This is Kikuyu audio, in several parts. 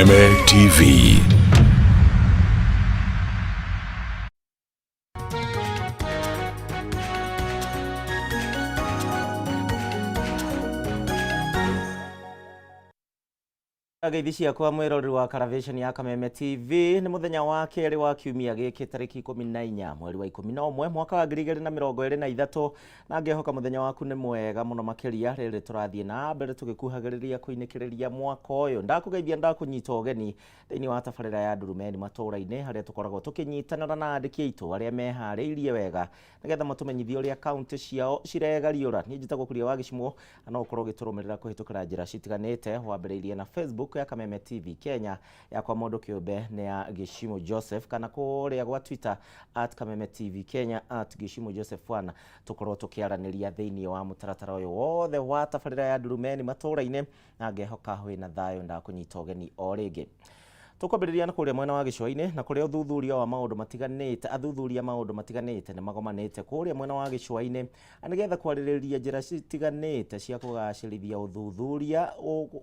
Kameme TV. Ngeithi ciakwa mwiroreri wa Caravation ya Kameme TV. Nĩ mũthenya wa kerĩ wa kiumia gĩkĩ, tarĩki 14 mweri wa 11 mwaka wa 2023, na ngehoka mũthenya waku nĩ mwega mũno makĩria. Rĩrĩ tũrathiĩ na mbere tũgĩkuhagĩrĩria kũinĩkĩrĩria mwaka ũyũ, ndakũgeithia, ndakũnyita ũgeni thĩinĩ wa tabarĩra ya Ndurumeni matũũra-inĩ, harĩa tũkoragwo tũkĩnyitanĩra na andĩki aitũ arĩa meharĩirie wega nĩgetha matũmenyithie ũrĩa kaunti ciao ciregariũra. Niĩ njĩtagwo Kuria wa Gĩcimũ, na no ũkorwo ũgĩtũrũmĩrĩra kũhĩtũkĩra njĩra citiganĩte, wambĩrĩirie na Facebook ya Kameme TV Kenya, yakwa mũndũ kĩũmbe nĩ ya Gĩcimũ Joseph, kana kũrĩa gwa Twitter @KamemeTV Kenya, @GĩcimũJoseph 1, tũkorwo tũkĩaranĩria thĩinĩ wa mũtaratara ũyũ wothe wa tabarĩra ya Ndurumeni matũũra-inĩ, na ngehoka wĩna thayũ. Ndakũnyita ũgeni o rĩngĩ. Tũkwambĩrĩria na kũrĩa mwena wa gĩcũa-inĩ, na kũrĩa ũthuthuria wa maũndũ matiganĩte, athuthuria maũndũ matiganĩte nĩ magomanĩte kũrĩa mwena wa gĩcũa-inĩ nĩgetha kwarĩrĩria njĩra citiganĩte cia kũgacĩrithia ũthuthuria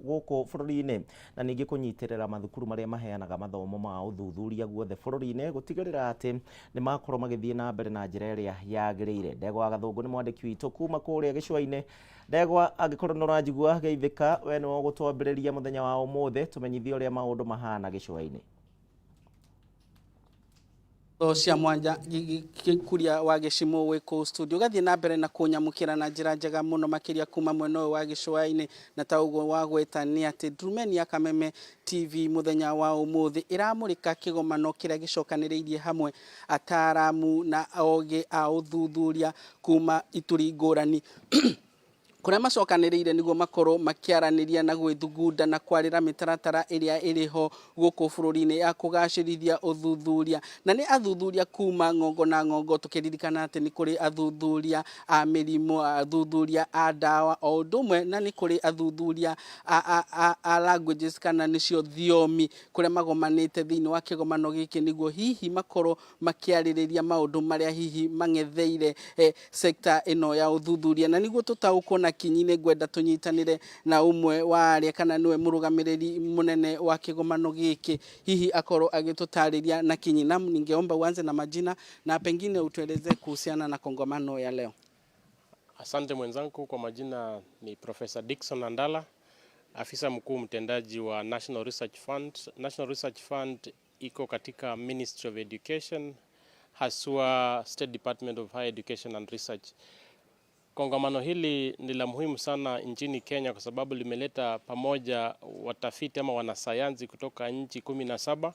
gũkũ bũrũri-inĩ, na ningĩ kũnyitĩrĩra mathukuru marĩa maheanaga mathomo ma ũthuthuria guothe bũrũri-inĩ, gũtigĩrĩra atĩ nĩ makorwo magĩthiĩ na mbere na njĩra ĩrĩa yagĩrĩire. Ndegwa wa Gathũngũ nĩ mwandĩki witũ kuma kũrĩa gĩcũa-inĩ. Ndegwa, angĩkorwo nĩ ũranjigua, geithĩka, we nĩwe ũgũtwambĩrĩria mũthenya wa ũmũthĩ, tũmenyithie ũrĩa maũndũ mahana gĩcũa-inĩ. Cia mwanja, Gĩkuria wa Gĩcimũ wĩ kũu studio, ũgathiĩ na mbere na kũnyamũkĩra na njĩra njega mũno makĩria kuma mwena ũyũ wa gĩcũa-inĩ. Na ta ũguo wagweta nĩ atĩ Ndurumeni ya Kameme TV mũthenya wa ũmũthĩ ĩramũrĩka kĩgomano kĩrĩa gĩcokanĩrĩirie hamwe ataaramu na ogĩ a ũthuthuria kuma ituri ngũrani, kũrĩa macokanĩrĩire nĩguo makorwo makĩaranĩria na gwĩthugunda na kwarĩra mĩtaratara ĩrĩa ĩrĩ ho gũkũ bũrũri-inĩ ya kũgacĩrithia ũthuthuria. Na nĩ athuthuria kuma ng'ongo na ng'ongo, tũkĩririkana atĩ nĩ kũrĩ athuthuria a mĩrimũ, athuthuria a ndawa, o ũndũ ũmwe na nĩ kũrĩ athuthuria a languages kana nĩcio thiomi, kũrĩa magomanĩte thĩinĩ wa kĩgomano gĩkĩ nĩguo hihi makorwo makĩarĩrĩria maũndũ marĩa hihi mang'etheire sector ĩno ya ũthuthuria. Na nĩguo tũtaũkwo na kinyi, nĩ ngwenda tũnyitanĩre na ũmwe wa arĩa kana nĩwe mũrũgamĩrĩri mũnene wa kĩgomano gĩkĩ, hihi akorwo agĩtũtarĩria na kinyi. Na ningeomba uanze na majina na pengine utueleze kuhusiana na kongamano ya leo. Asante mwenzangu, kwa majina ni Professor Dickson Andala, afisa mkuu mtendaji wa National Research Fund. National Research Fund iko katika Ministry of Education, haswa State Department of Higher Education and Research. Kongamano hili ni la muhimu sana nchini Kenya kwa sababu limeleta pamoja watafiti ama wanasayansi kutoka nchi 17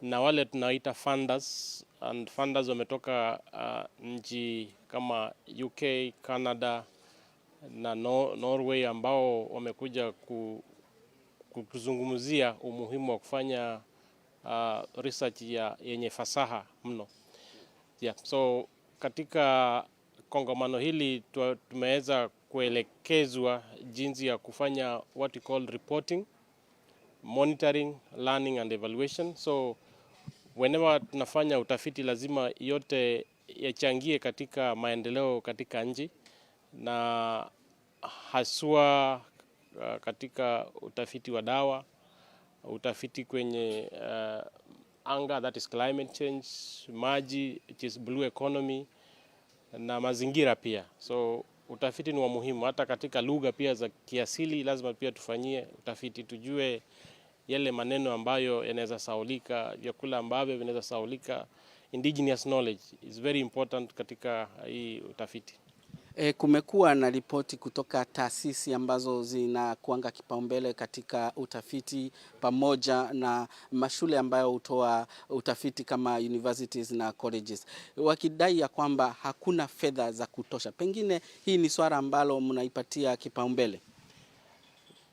na wale tunaita funders, and funders wametoka nchi kama UK, Canada na Norway, ambao wamekuja kuzungumzia umuhimu wa kufanya research yenye fasaha mno. Yeah, so katika kongamano hili tumeweza kuelekezwa jinsi ya kufanya what we call reporting, monitoring, learning and evaluation. So whenever tunafanya utafiti, lazima yote yachangie katika maendeleo katika nchi, na haswa katika utafiti wa dawa, utafiti kwenye anga, that is climate change, maji, which is blue economy, na mazingira pia. So utafiti ni wa muhimu, hata katika lugha pia za kiasili lazima pia tufanyie utafiti, tujue yale maneno ambayo yanaweza sahaulika, vyakula ambavyo vinaweza sahaulika. Indigenous knowledge is very important katika hii utafiti. Kumekuwa na ripoti kutoka taasisi ambazo zinakuanga kipaumbele katika utafiti pamoja na mashule ambayo hutoa utafiti kama universities na colleges, wakidai ya kwamba hakuna fedha za kutosha. Pengine hii ni swala ambalo mnaipatia kipaumbele?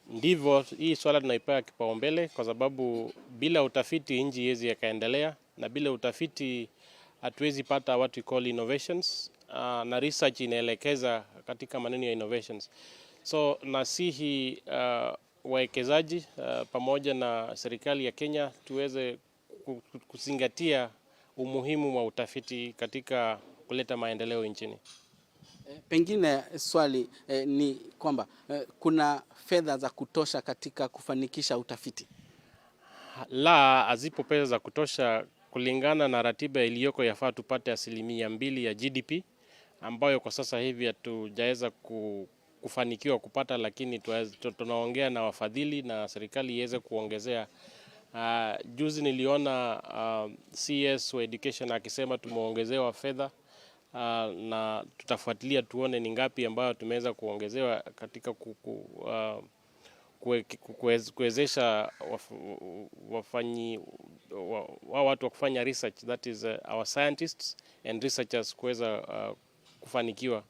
Ndivyo, hii swala tunaipea kipaumbele kwa sababu bila utafiti nchi haiwezi yakaendelea, na bila utafiti hatuwezi pata what we call innovations, na research inaelekeza katika maneno ya innovations. So nasihi wawekezaji pamoja na serikali ya Kenya tuweze kuzingatia umuhimu wa utafiti katika kuleta maendeleo nchini. Pengine swali ni kwamba kuna fedha za kutosha katika kufanikisha utafiti? La, hazipo pesa za kutosha kulingana na ratiba iliyoko. Yafaa tupate 2% ya GDP ambayo kwa sasa hivi hatujaweza kufanikiwa kupata, lakini tunaongea na wafadhili na serikali iweze kuongezea. Juzi niliona CS wa education akisema tumeongezewa fedha na tutafuatilia tuone ni ngapi ambayo tumeweza kuongezewa katika kuwezesha watu wa kufanya research, that is our scientists and researchers, kuweza kufanikiwa.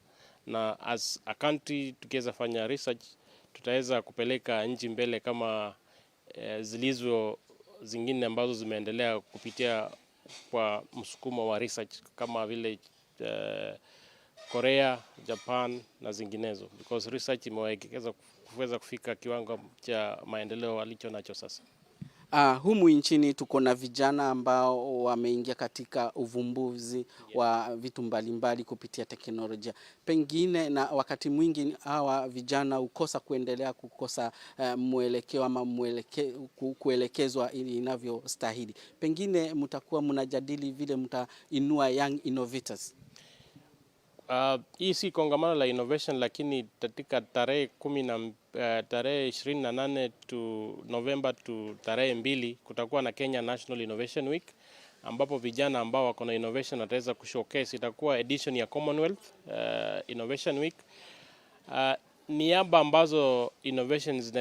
Na as a country tukiweza fanya research, tutaweza kupeleka nchi mbele kama zilizo zingine ambazo zimeendelea kupitia kwa msukumo wa research kama vile Korea, Japan na zinginezo, because research imewekeza kuweza kufika kiwango cha maendeleo walicho nacho sasa. Humu nchini tuko na vijana ambao wameingia katika uvumbuzi wa vitu mbalimbali kupitia teknolojia. Pengine na wakati mwingi hawa vijana hukosa kuendelea kukosa mwelekeo ama kuelekezwa ili inavyostahili. Pengine mtakuwa mnajadili vile mtainua young innovators. Hii si kongamano la innovation, lakini katika tarehe kumi na tarehe 28 to November to tarehe 2 kutakuwa na Kenya National Innovation Week ambapo vijana ambao wako na innovation wataweza kushowcase. Itakuwa edition ya Commonwealth Innovation Week. Niaba ambazo innovations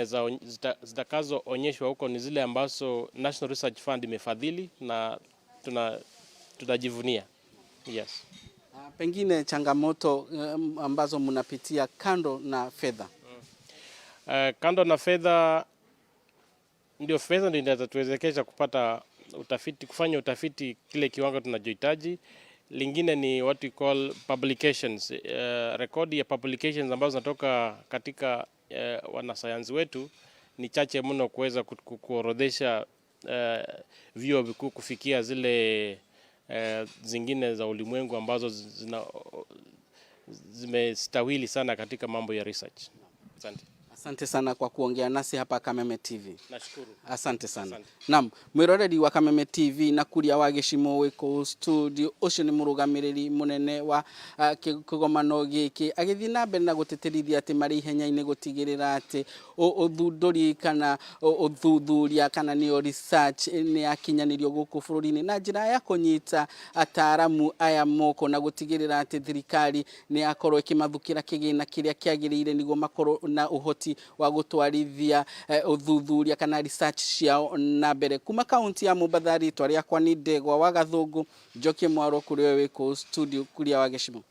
zitakazoonyeshwa huko ni zile ambazo National Research Fund imefadhili na tunajivunia. Yes. Pengine changamoto ambazo mnapitia kando na fedha. Kando na fedha, ndio fedha ndio inaweza tuwezekesha kupata utafiti, kufanya utafiti kile kiwango tunachohitaji. Lingine ni what we call publications, rekodi ya publications ambazo zinatoka katika wanasayansi wetu ni chache mno kuweza kuorodhesha vyuo vikuu kufikia zile zingine za ulimwengu ambazo zimestawili sana katika mambo ya research. Asante. Asante sana kwa kuongea nasi hapa Kameme TV. Nashukuru. Asante sana. Asante. Naam, mwiroreri wa Kameme TV na kuria wa gĩcimo wĩ studio, ũcio nĩ mũrũgamĩrĩri mũnene wa kĩgomano gĩkĩ agĩthiĩ na mbere na gũtĩtĩrithia atĩ marĩ ihenya-inĩ gũtigĩrĩra atĩ ũthundũri kana ũthuthuria kana nĩyo research nĩ yakinyanĩrio gũkũ bũrũri-inĩ na njĩra ya kũnyita ataaramu aya moko na gũtigĩrĩra atĩ thirikari nĩ yakorwo ĩkĩmathukĩra kĩgĩna kĩrĩa kĩagĩrĩire nĩguo makorwo na ũhoti wa gũtwarithia ũthuthuria kana research ciao na mbere. Kuma kaunti ya Mombatha, rĩtwa rĩakwa nĩ Ndegwa wa Gathũngũ. Njokie mwaro kũrĩ we wĩ kũu studio, kuria wa gĩcimo.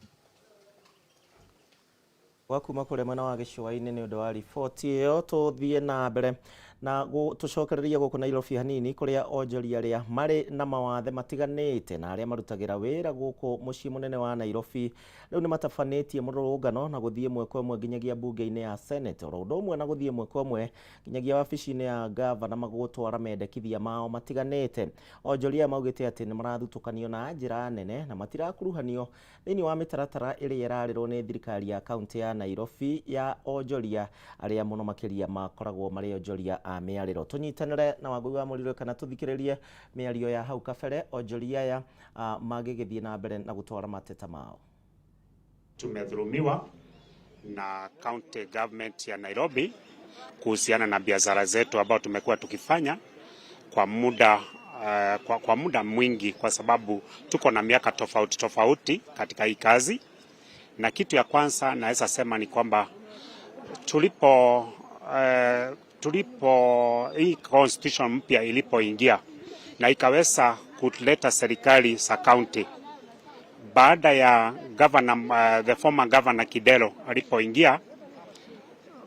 Gwa kuma kũrĩa mwena wa gĩcũa-inĩ nĩ ũndũ wa riboti ĩyo. Tũthiĩ na mbere na tũcokererie gũkũ Nairobi hanini, kũrĩa onjoria arĩa marĩ na mawathe matiganĩte na arĩa marutagĩra wĩra gũkũ mũciĩ mũnene wa Nairobi rĩu nĩ matabanĩtie mũrũrũngano na gũthiĩ ĩmwe kwa ĩmwe nginyagia mbunge-inĩ ya Senate, oro ũndũ ũmwe na gũthiĩ ĩmwe kwa ĩmwe nginyagia wabici-inĩ ya gavana magũtwara mendekithia mao matiganĩte. Onjoria aya maugĩte atĩ nĩ marathutũkanio na njĩra nene na matirakuruhanio thĩinĩ wa mĩtaratara ĩrĩa ĩrarĩrwo nĩ thirikari ya kaunti ya Nairobi ya onjoria arĩa mũno makĩria makoragwo marĩ onjoria a mĩarĩro. Tũnyitanĩre na Wangũi wa Mũriro kana tũthikĩrĩrie mĩario ya hau kabere onjoria aya magĩgĩthiĩ na mbere na gũtwara mateta mao. Tumedhulumiwa na county government ya Nairobi kuhusiana na biashara zetu ambao tumekuwa tukifanya kwa muda mwingi, kwa sababu tuko na miaka tofauti tofauti katika hii kazi. Na kitu ya kwanza naweza sema ni kwamba tulipo hii constitution mpya ilipoingia na ikaweza kuleta serikali za county baada ya governor, the former governor Kidero alipoingia,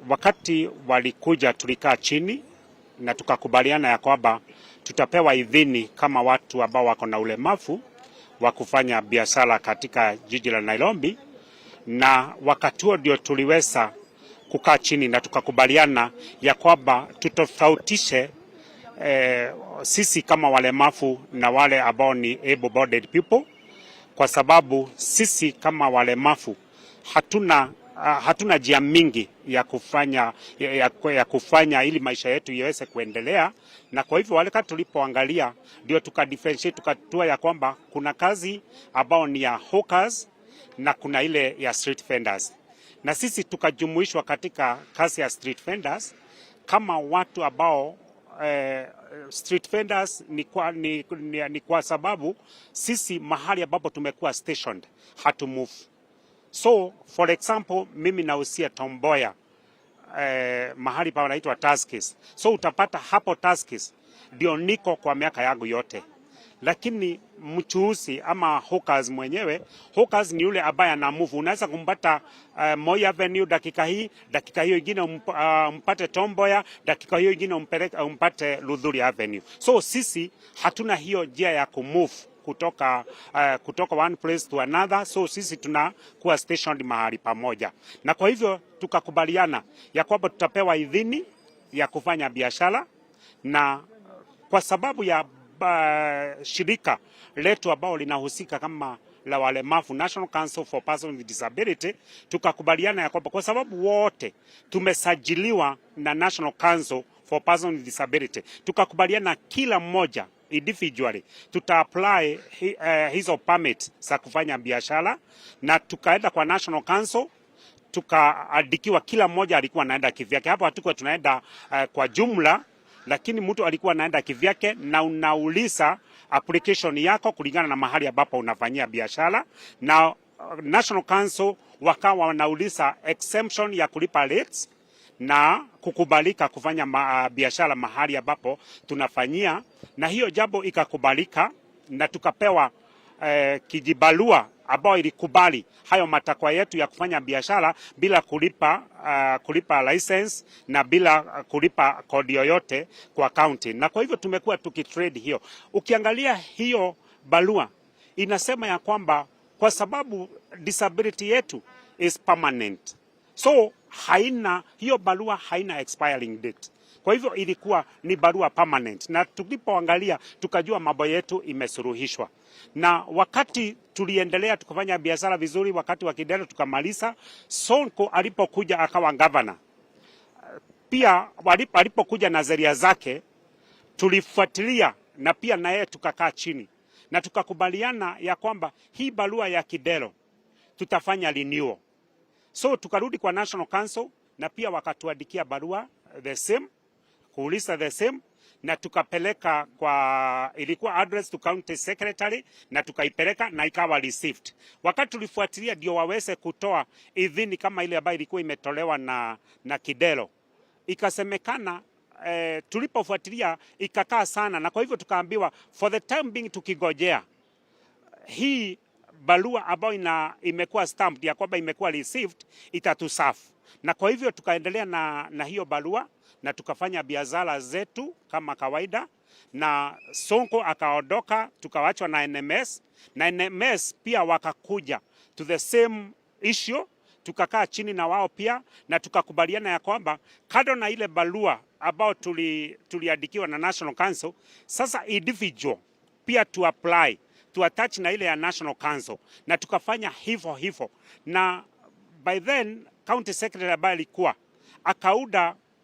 wakati walikuja tulikaa chini na tukakubaliana ya kwamba tutapewa idhini kama watu ambao wako na ulemavu wa kufanya biashara katika jiji la Nairobi, na wakati huo ndio tuliweza kukaa chini na tukakubaliana ya kwamba tutofautishe sisi kama walemavu na wale ambao ni able bodied people, kwa sababu sisi kama walemavu hatuna Hatuna njia mingi ya kufanya, ya kufanya ili maisha yetu iweze kuendelea, na kwa hivyo wale tulipoangalia ndio tukadifferentiate, tukatua ya kwamba kuna kazi ambao ni ya hawkers na kuna ile ya street vendors, na sisi tukajumuishwa katika kazi ya street vendors kama watu ambao street vendors ni kwa sababu sisi mahali ambapo tumekuwa stationed hatu move. So for example, mimi nauzia Tom Mboya, mahali pa wanaitwa Tuskys. So utapata hapo Tuskys ndio niko kwa miaka yangu yote, lakini mchuuzi ama hawkers mwenyewe, hawkers ni yule ambaye ana move. Unaweza kumpata Moi Avenue dakika hii, dakika hiyo ingine umpate Tom Mboya, dakika hiyo ingine umpate Luthuli Avenue. So sisi hatuna hiyo njia ya kumove kutoka one place to another, so sisi tunakuwa stationed mahali pamoja, na kwa hivyo tukakubaliana ya kwamba tutapewa idhini ya kufanya biashara, na kwa sababu ya shirika letu ambao linahusika kama la walemavu, National Council for Persons with Disability, tukakubaliana ya kwamba kwa sababu wote tumesajiliwa na National Council for Persons with Disability, tukakubaliana kila mmoja individually tuta apply hizo permit za kufanya biashara, na tukaenda kwa National Council tukaandikiwa, kila mmoja alikuwa anaenda kivyake. Hapo hatukuwa tunaenda kwa jumla, lakini mtu alikuwa anaenda kivyake na unauliza application yako kulingana na mahali ambapo unafanyia biashara, na National Council wakawa wanauliza exemption ya kulipa rates na kukubalika kufanya biashara mahali ambapo tunafanyia, na hiyo jambo ikakubalika na tukapewa kijibarua ambao ilikubali hayo matakwa yetu ya kufanya biashara bila kulipa license na bila kulipa kodi yoyote kwa county, na kwa hivyo tumekuwa tukitrade hiyo. Ukiangalia hiyo barua inasema ya kwamba kwa sababu disability yetu is permanent, so haina hiyo barua haina expiring date. Kwa hivyo ilikuwa ni barua permanent, na tulipoangalia tukajua mambo yetu imesuluhishwa. Na wakati tuliendelea tukafanya biashara vizuri, wakati wa Kidero tukamaliza. Sonko alipokuja akawa governor, pia alipokuja na sheria zake tulifuatilia, na pia na yeye tukakaa chini na tukakubaliana ya kwamba hii barua ya Kidero tutafanya renewal. So tukarudi kwa National Council na pia wakatuandikia barua the same, kuuliza the same, na tukapeleka kwa, ilikuwa address to county secretary, na tukaipeleka na ikawa received. Wakati tulifuatilia ndio waweze kutoa idhini kama ile ambayo ilikuwa imetolewa na Kidero, ikasemekana tulipofuatilia ikakaa sana, na kwa hivyo tukaambiwa for the time being tukigojea hii barua ambayo imekuwa stamped ya kwamba imekuwa received itatuserve, na kwa hivyo tukaendelea na hiyo barua na tukafanya biashara zetu kama kawaida, na Sonko akaondoka, tukawachwa na NMS, na NMS pia wakakuja to the same issue, tukakaa chini na wao pia na tukakubaliana ya kwamba kando na ile barua ambao tuliandikiwa na National Council, sasa individual pia to apply to attach na ile ya National Council, na tukafanya hivyo hivyo, na by then county secretary ambaye alikuwa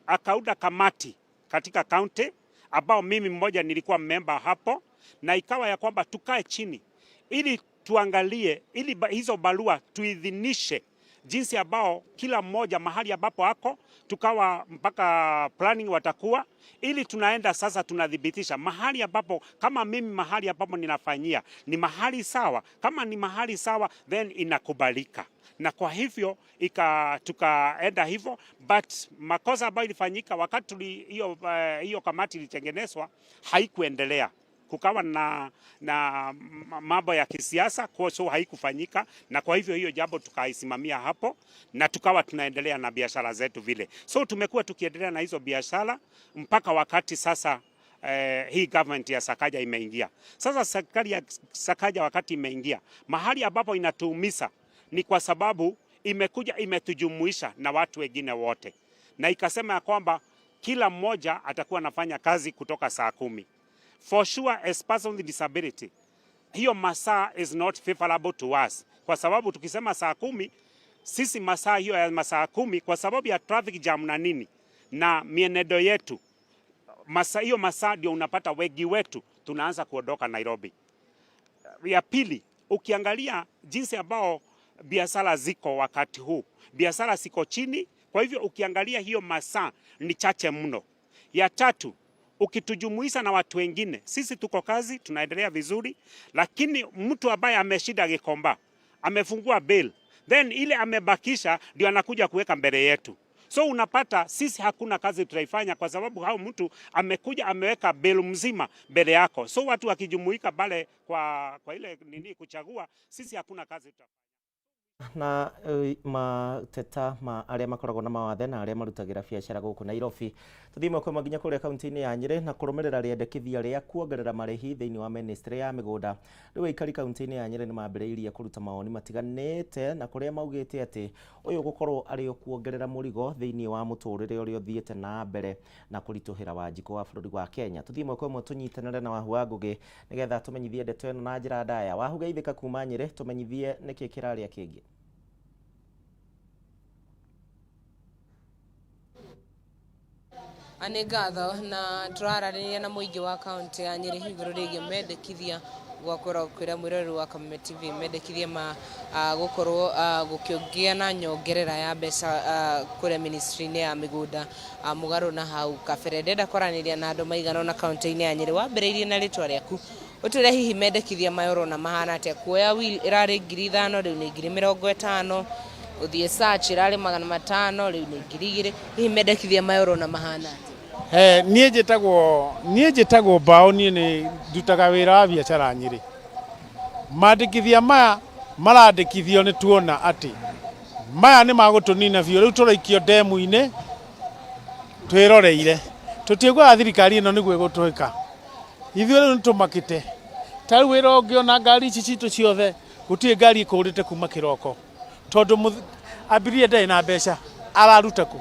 akaunda kamati katika county ambao mimi mmoja nilikuwa member hapo, na ikawa ya kwamba tukae chini ili tuangalie ili hizo barua tuidhinishe jinsi ambao kila mmoja mahali ambapo ako, tukawa mpaka planning watakuwa, ili tunaenda sasa tunathibitisha mahali ambapo, kama mimi mahali ambapo ninafanyia ni mahali sawa, kama ni mahali sawa then inakubalika, na kwa hivyo tukaenda hivyo, but makosa ambayo ilifanyika wakati hiyo kamati ilitengenezwa haikuendelea, kukawa na mambo ya kisiasa kwa so haikufanyika, na kwa hivyo hiyo jambo tukaisimamia hapo na tukawa tunaendelea na biashara zetu vile. So tumekuwa tukiendelea na hizo biashara mpaka wakati sasa hii government ya Sakaja imeingia. Sasa serikali ya Sakaja wakati imeingia, mahali ambapo inatuumiza ni kwa sababu imekuja imetujumuisha na watu wengine wote, na ikasema ya kwamba kila mmoja atakuwa anafanya kazi kutoka saa 10. For sure as person with disability, hiyo masaa is not favorable to us, kwa sababu tukisema saa 10 Sisi masaa hiyo ya masaa 10 kwa sababu ya traffic jam na nini na mienendo yetu, masaa hiyo masaa ndio unapata wengi wetu tunaanza kuondoka Nairobi. Ya pili, ukiangalia jinsi ambao biashara ziko wakati huu, biashara ziko chini. Kwa hivyo ukiangalia hiyo masaa ni chache mno. Ya tatu, ukitujumuisha na watu wengine, sisi tuko kazi, tunaendelea vizuri, lakini mtu ambaye ameshinda Gikomba amefungua bill, then ile amebakisha ndio anakuja kuweka mbele yetu. So unapata sisi hakuna kazi tutaifanya kwa sababu hao mtu amekuja ameweka bill mzima mbele yako. So watu wakijumuika pale kwa ile nini kuchagua, sisi hakuna kazi tutafanya. Na mateta ma arĩa makoragwo na mawathe na arĩa marutagĩra biacara gũkũ Nairobi. Tũthiĩ ĩmwe kwa ĩmwe nginya kũrĩa kaunti-inĩ ya Nyĩrĩ na kũrũmĩrĩra rĩendekithia rĩa kuongerera marĩhi thĩinĩ wa ministry ya mĩgũnda. Rĩu aikari kaunti-inĩ ya Nyĩrĩ nĩ mambĩrĩirie kũruta mawoni matiganĩte na kũrĩa maugĩte atĩ ũyũ gũkorwo arĩ o kuongerera mũrigo thĩinĩ wa mũtũrĩre ũrĩa ũthiĩte na mbere na kũritũhĩra Wanjikũ wa bũrũri wa Kenya. Tũthiĩ ĩmwe kwa ĩmwe tũnyitanĩre na Wahu wa Ngũgĩ nĩgetha tũmenyithie ndeto ĩno na njĩra ndaya. Wahu geithĩka kuma Nyĩrĩ, tũmenyithie nĩkĩ kĩrarĩa kĩngĩ. Nĩ ngatho na tũraranĩria na mũingĩ wa kaunti ya Nyĩrĩ igũrũ rĩgiĩ mendekithia gwakorwo kwĩra mwĩroreri wa Kameme TV mendekithia ma gũkorwo gũkĩgĩa na nyongerera ya mbeca kũrĩa ministry-inĩ ya mĩgũnda mũgarũ na hau kabere. Ndĩrenda kwaranĩria na andũ maigana ũna kaunti-inĩ ya Nyĩrĩ. Wambĩrĩirie na rĩtwa rĩaku, ũtwĩre hihi mendekithia maya ũrona mahana atĩa? Kuoya will ĩrarĩ 5,000, rĩu nĩ 50,000. Ũthiĩ search ĩrarĩ 500, rĩu nĩ 2,000. Hihi mendekithia maya ũrona mahana atĩa? He, niĩ njĩtagwo Bao, niĩ nĩ ndutaga wĩra wa biacara Nyĩrĩ. Mandĩkithia maya marandĩkithio nĩ tuona atĩ maya nĩ magũtũnina biũ. Rĩu tũraikio ndemu-inĩ twĩroreire, tũtiĩguaga thirikari ĩno nĩguo ĩgũtwĩka ithuĩ. Rĩu nĩ tũmakĩte. Ta rĩu wĩra ũngĩona ngari ici citũ ciothe, gũtirĩ ngari ĩkũrĩte kuma kĩroko tondũ abiria ndarĩ na mbeca, araruta kũ?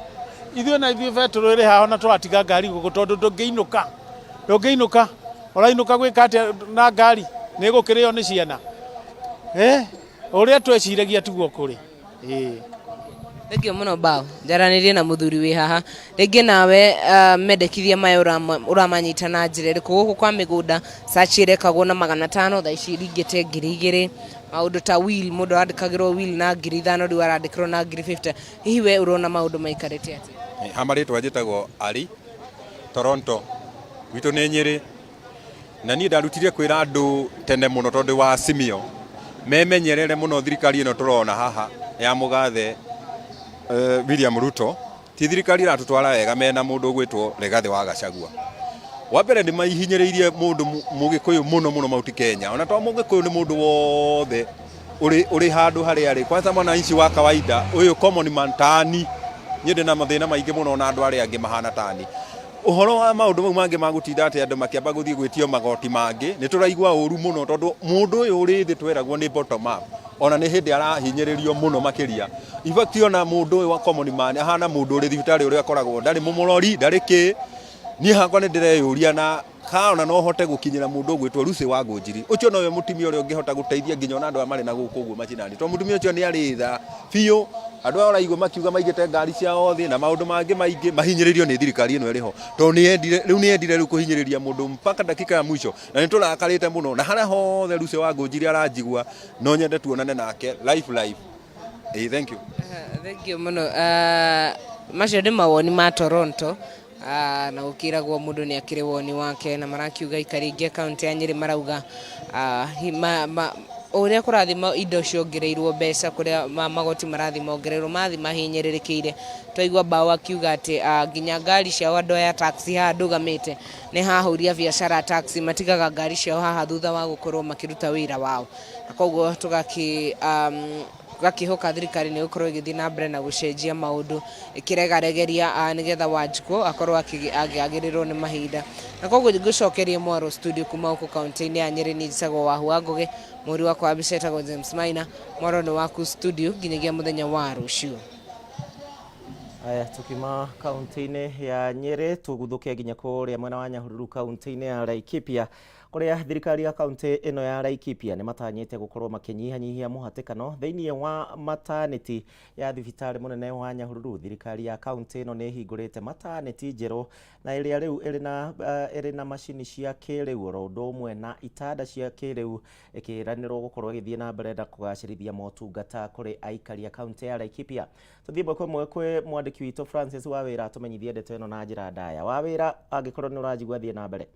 Ithuĩ na ithuĩ betũrũ ĩrĩ haha na tũratiga ngari gũkũ tondũ ndũngĩinũka. Ũrainũka gwĩka atĩa na ngari nĩ ĩgũkĩrĩo nĩ ciana? Ũrĩa tweciragia tiguo kũrĩ, ĩĩ. Thengiũ mũno Bao. Njaranĩrie na mũthuri wĩ haha rĩngĩ nawe, mendekithia maya ũramanyita na njĩra ĩrĩkũ? Gũkũ kwa mĩgũnda search ĩrekagwo na 500, thaa ici ĩringĩte 2,000. Maũndũ ta will, mũndũ arandĩkagĩrwo will na 5,000, rĩu arandĩkĩrwo na 50,000. Hihi we ũrona maũndũ maikarĩte atĩa? Ha marĩtwa njĩtagwo Ari Toronto, gwitũ nĩ Nyĩrĩ, na niĩ ndarutire kwĩra andũ tene mũno tondũ wa Simio memenyerere mũno. Thirikari ĩno tũrona haha ya mũgathe William Ruto ti thirikari ĩratũtwara wega. Mena mũndũ ũgwĩtwo Rigathĩ wa Gachagua, wa mbere nĩ maihinyĩrĩirie mũndũ mũgĩkũyũ mũno mũno Mount Kenya, ona to mũgĩkũyũ, nĩ mũndũ wothe ũrĩ handũ harĩa arĩ. Kwanza mwananchi wa kawaida ũyũ, common man tani niĩ, ndĩ na mathĩna maingĩ mũno na andũ arĩa angĩ mahana tani. Ũhoro wa maũndũ mau mangĩ ma gũtinda atĩ andũ makĩamba gũthiĩ gwĩtio magoti mangĩ, nĩ tũraigua ũru mũno tondũ mũndũ ũyũ ũrĩ thĩ tweragwo nĩ bottom up, ona nĩ hĩndĩ arahinyĩrĩrio mũno makĩria. In fact, ona mũndũ ũyũ wa common man ahana mũndũ ũrĩ thibitarĩ ũrĩa akoragwo ndarĩ mũmũrori, ndarĩ kĩ. Niĩ hakwa nĩ ndĩreyũria na kana no hote gũkinyĩra mũndũ ũgwĩtwo Lucy wa Ngũnjiri. Ũcio nowe mũtumia ũrĩa ũngĩhota gũteithia nginya ona andũ aya marĩ na gũkũ ũguo macinani, tondũ mũtumia ũcio nĩ arĩ tha biũ. Andũ aya ũraigua makiuga maigĩte ngari ciao thĩ na maũndũ mangĩ maingĩ, mahinyĩrĩrio nĩ thirikari ĩno ĩrĩ ho, tondũ nĩ yendire rĩu, nĩ yendire rĩu kũhinyĩrĩria mũndũ mpaka dakika ya mwisho, na nĩ tũrakarĩte mũno. Na harĩa hothe Lucy wa Ngũnjiri aranjigua, no nyende tuonane nake live live. Eh, thank you. Thank you mũno. Macio nĩ mawoni ma Toronto, na gũkĩragwo mũndũ nĩ akĩrĩ woni wake, na marakiuga aikari aingĩ a kaunti ya Nyĩrĩ marauga ũrĩa kũrathiĩ indo ciongereirwo mbeca, kũrĩa magoti marathiĩ mongereirwo, marathiĩ mahinyĩrĩrĩkĩire. Twaigua Bao akiuga atĩ nginya ngari ciao andũ aya taxi, haha ndũgamĩte nĩ hahũria biacara taxi, matigaga ngari ciao haha thutha wa gũkorwo makĩruta wĩra wao, na koguo tũgakĩ gakĩhoka thirikari nĩ gũkorwo ĩgĩthiĩ na mbere na gũcenjia maũndũ ĩkĩregaregeria nĩgetha Wanjikũ akorwo akĩagĩrĩrwo nĩ mahinda. Na koguo ngũcokerie mwaro studio kuma gũkũ kaunti-inĩ ya Nyĩrĩ. Niĩ njĩtagwo Wahu wa Ngũgĩ, mũhũri wakwa wa mbica etagwo James Maina. Mwaro nĩ waku studio nginyagia mũthenya wa rũciũ. Aya, tukiuma kaunti-inĩ ya Nyĩrĩ tũguthũke nginya kũrĩa mwena wa Nyahururu, kaunti-inĩ ya Laikipia. Kũrĩa thirikari ya kaunti ĩno ya Laikipia nĩ matanyĩte gũkorwo makĩnyihanyihia mũhatĩkano thĩinĩ wa maternity ya thibitarĩ mũnene wa Nyahururu. Thirikari ya kaunti ĩno nĩ ĩhingũrĩte maternity njerũ na ĩrĩa rĩu ĩrĩ na macini cia kĩrĩu oro ũndũ ũmwe na itanda cia kĩrĩu, ĩkĩranĩrwo gũkorwo ĩgĩthiĩ na mbere na kũgacĩrithia motungata kũrĩ aikari a kaunti ya Laikipia. Tũthiĩ ĩmwe kwa ĩmwe kwĩ mwandĩki witũ Francis Wawĩra atũmenyithie ndeto ĩno na njĩra ndaya. Wawĩra, angĩkorwo nĩ ũranjigua, thiĩ na mbere.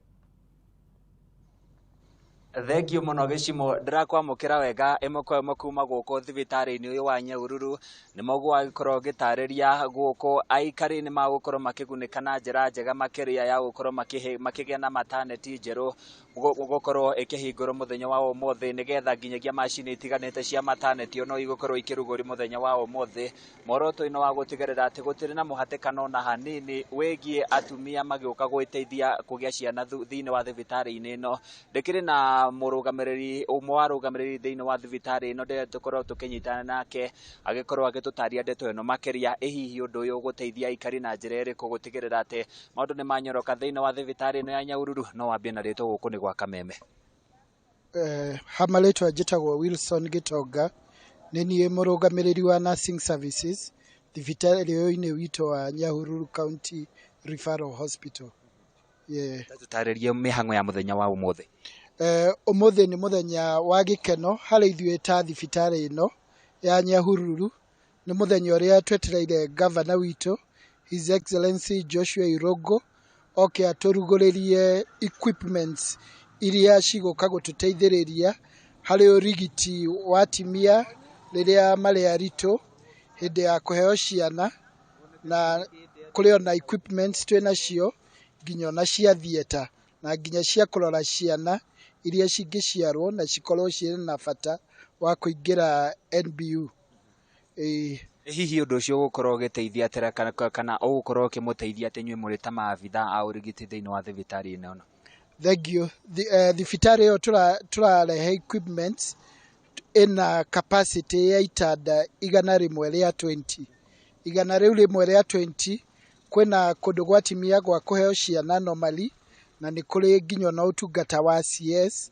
Thengio mũno Gĩcimo, ndĩrakwamũkĩra wega ĩmwe kwa ĩmwe kuma gũkũ thibitarĩ-inĩ ũyũ wa Nyahururu. Nĩ moguo wagĩkorwo ũgĩtarĩria gũkũ aikari nĩ magũkorwo makĩgunĩka na njĩra njega makĩria ya gũkorwo makĩgĩa na maternity njerũ gũkorwo ĩkĩhingũrwo mũthenya wa ũmũthĩ, nĩgetha nginyagia macini itiganĩte cia maternity no igũkorwo ikĩrugũrio mũthenya wa ũmũthĩ, muoroto-inĩ wa gũtigĩrĩra atĩ gũtirĩ na mũhatĩkano na hanini wĩgiĩ atumia magĩũka gwĩteithia kũgĩa ciana thĩinĩ wa thibitarĩ-inĩ ĩno. Ndĩkĩrĩ na mũrũgamĩrĩri ũmwe wa arũgamĩrĩri thĩinĩ wa thibitarĩ ĩno ndĩrĩa tũkorwo tũkĩnyitana nake agĩkorwo agĩtũtaria ndeto ĩno makĩria. Ĩ hihi ũndũ ũyũ ũgũteithia aikari na njĩra ĩrĩkũ gũtigĩrĩra atĩ maũndũ nĩ manyoroka thĩinĩ wa thibitarĩ ĩno ya Nyahururu? No wambie na rĩtwa, gũkũ nĩ gwa Kameme. Ha marĩtwa njĩtagwo Wilson Gĩtonga, nĩ niĩ mũrũgamĩrĩri wa nursing services thibitarĩ ũyũ-inĩ witũ wa Nyahururu County Referral Hospital. Yeah. Tũtarĩrie mĩhang'o ya mũthenya wa ũmũthĩ. Ũmũthĩ nĩ mũthenya wa gĩkeno harĩ ithuĩ ta thibitarĩ ĩno ya Nyahururu. Nĩ mũthenya ũrĩa twetereire gavana witũ, His Excellency Joshua Irũngũ, oke atũrugũrĩrie equipments iria cigũka gũtũteithĩrĩria harĩ ũrigiti wa atumia rĩrĩa marĩ aritũ, hĩndĩ ya kũheo ciana, na kũrĩ ona equipments twĩnacio nginya ona cia theatre na nginya cia kũrora ciana iria cingĩciarwo na cikorwo cirĩ na bata wa kũingĩra NBU. Ĩĩ. Hihi ũndũ ũcio ũgũkorwo ũgĩteithia atĩa kana ũgũkorwo ũkĩmũteithia atĩ inyuĩ mũrĩ ta maabitha a ũrigiti thĩinĩ wa thibitarĩ ĩno? Thank you. Thibitarĩ ĩyo tũrarehe equipments ĩna capacity ya itanda 120. 120, kwĩna kũndũ gwa atumia gwa kũheo ciana normally, na nĩ kũrĩ nginya ona ũtungata wa CS,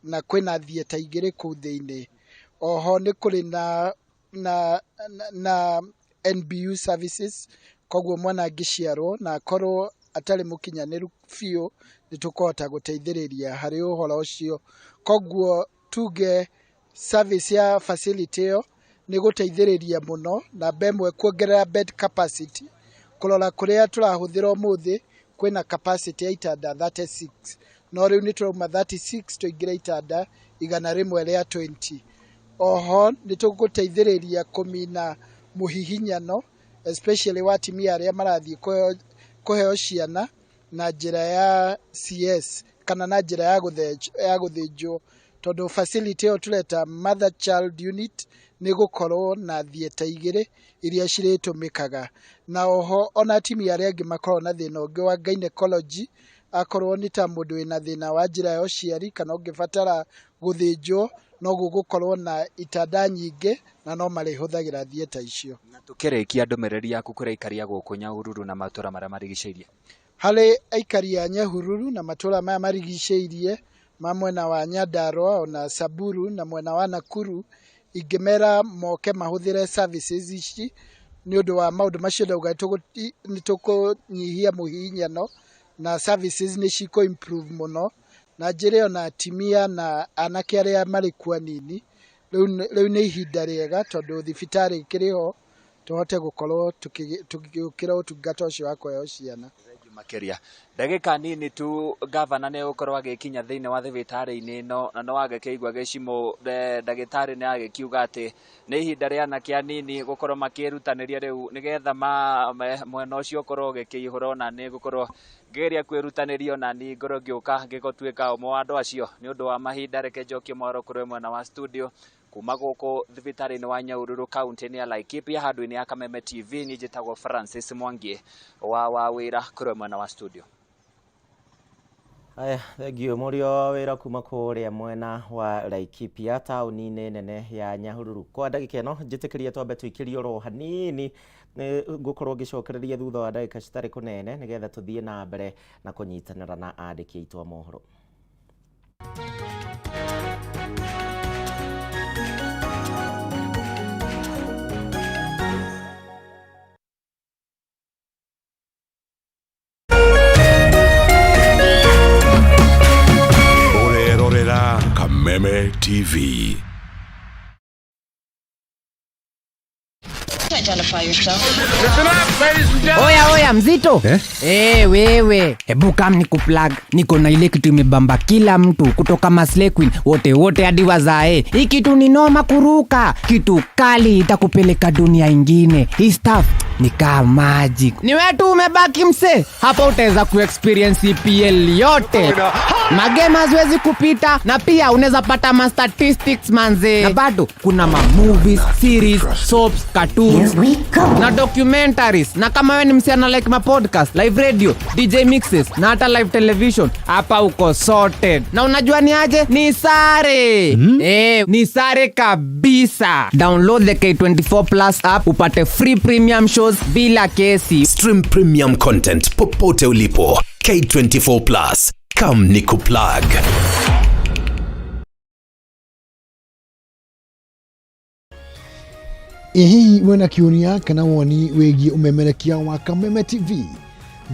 na kwĩna theatre igĩrĩ kũu thĩinĩ. Oho nĩ kũrĩ na NBU services, koguo mwana angĩciarwo na akorwo atarĩ mũkinyanĩru biũ, nĩ tũkũhota gũteithĩrĩria harĩ ũhoro ũcio. Koguo tuge service ya facility ĩyo nĩ gũteithĩrĩria mũno, namba ĩmwe kuongerera bed capacity, kũrora kũrĩa tũrahũthĩra ũmũthĩ kwĩna capacity ya itanda 36, no rĩu nĩ tũrauma 36 tũingĩre itanda 120. Oho nĩ tũgũteithĩrĩria kũmina mũhihinyano, especially wa atumia arĩa marathiĩ kũheo ciana na njĩra ya CS kana na njĩra ya gũthĩnjwo, tondũ facility ĩyo tũreta mother child unit nĩ gũkorwo na theatre igĩrĩ iria cirĩtũmĩkaga. Na oho ona atumia arĩa angĩ makoragwo na thĩna ũngĩ wa gynecology, akorwo nĩ ta mũndũ wĩna thĩna wa njĩra ya ũciari kana ũngĩbatara gũthĩnjwo, no gũgũkorwo na itanda nyingĩ na no marĩhũthagĩra theatre icio. Na tũkĩrĩkia, ndũmĩrĩri yaku kũrĩ aikari a gũkũ Nyahururu na matũra marĩa marigicĩirie? Harĩ aikari a Nyahururu na matũra maya marigicĩirie ma mwena wa Nyandarua ona Samburu na mwena wa Nakuru, ingĩmera moke mahũthĩre services ici nĩ ũndũ wa maũndũ macio ndauga, nĩ tũkũnyihia mũhihinyano na services nĩ cikũ improve mũno, na njĩre ona atumia na anake arĩa marĩ kuo anini, rĩu nĩ ihinda rĩega tondũ thibitarĩ ĩkĩrĩ ho, tũhote gũkorwo tũgĩũkĩra ũtungata ũcio wa kũheo ciana. Makĩria ndagĩka nini tu gavana nĩ egũkorwo agĩkinya thĩinĩ wa thibitarĩ-inĩ ĩno, na no agĩkĩigua gĩcimo ndagĩtarĩ nĩ agĩkiuga atĩ nĩ ihinda rĩa anake anini gũkorwo makĩĩrutanĩria rĩu nĩgetha mwena ũcio ũkorwo ũgĩkĩihũra. Ona nĩ ngũkorwo ngĩgeria kwĩrutanĩria, ona niĩ ngorwo ngĩũka ngĩgũtuĩka ũmwe wa andũ acio. Nĩ ũndũ wa mahinda, reke njokie mwaro kũrĩ mwena wa studio kuma gũkũ thibitarĩ-inĩ wa Nyahururu, kaunti-inĩ ya Laikipia, handũ-inĩ ya Kameme TV. Niĩ njĩtagwo Francis Mwangi wa wĩra kũrĩ mwena wa studio. Aya, thengio mũrio wa wĩra kuma kũrĩa mwena wa Laikipia, taũni-inĩ nene ya Nyahururu. Kwa ndagĩka ĩno njĩtĩkĩrie twambe tũikĩrie oro hanini, nĩ ngũkorwo ngĩcokereria thutha wa ndagĩka citarĩ kũnene nĩgetha tũthiĩ na mbere na kũnyitanĩra na andĩki aitũ a mohoro. Ũrerorera Kameme TV. Oya oya mzito eh? Wewe hebu kam nikuplug, niko na ile kitu imebamba kila mtu kutoka Maslay Queen wote wote hadi wazae. Hii kitu ni noma kuruka, kitu kali itakupeleka dunia ingine. Hii stuff ni kama magic. Ni wewe tu umebaki mse, hapa utaweza kuexperience EPL yote. Magema haziwezi kupita, na pia unaweza pata ma statistics manze, na bado kuna ma movies, series, soaps, cartoons na documentaries. Na kama wewe ni msichana like ma podcast, live radio, DJ mixes na hata live television, hapa uko sorted. Na unajua ni aje? Ni sare. Ni sare kabisa. Download the K24 Plus app upate free premium shows bila kesi. Stream premium content popote ulipo. K24 Plus. Come nikuplug. Ĩ hihi wĩna kĩũria kana woni wĩgiĩ ũmemerekia wa Kameme TV?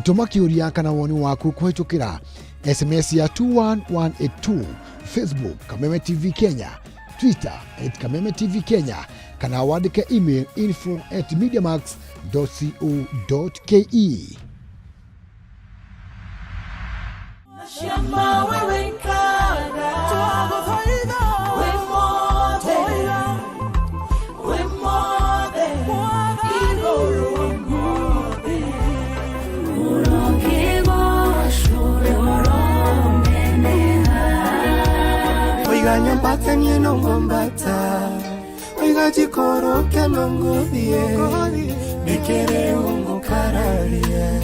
Tũma kĩũria kana woni waku kũhĩtũkĩra SMS ya 21182, Facebook Kameme TV Kenya, Twitter @Kameme TV Kenya, kana wandĩke email info@mediamax.co.ke. Oiga nyombata niĩ no ngombata, oiga njikũrũke no ngũthiĩ, nĩkĩrĩ ũngũkararia.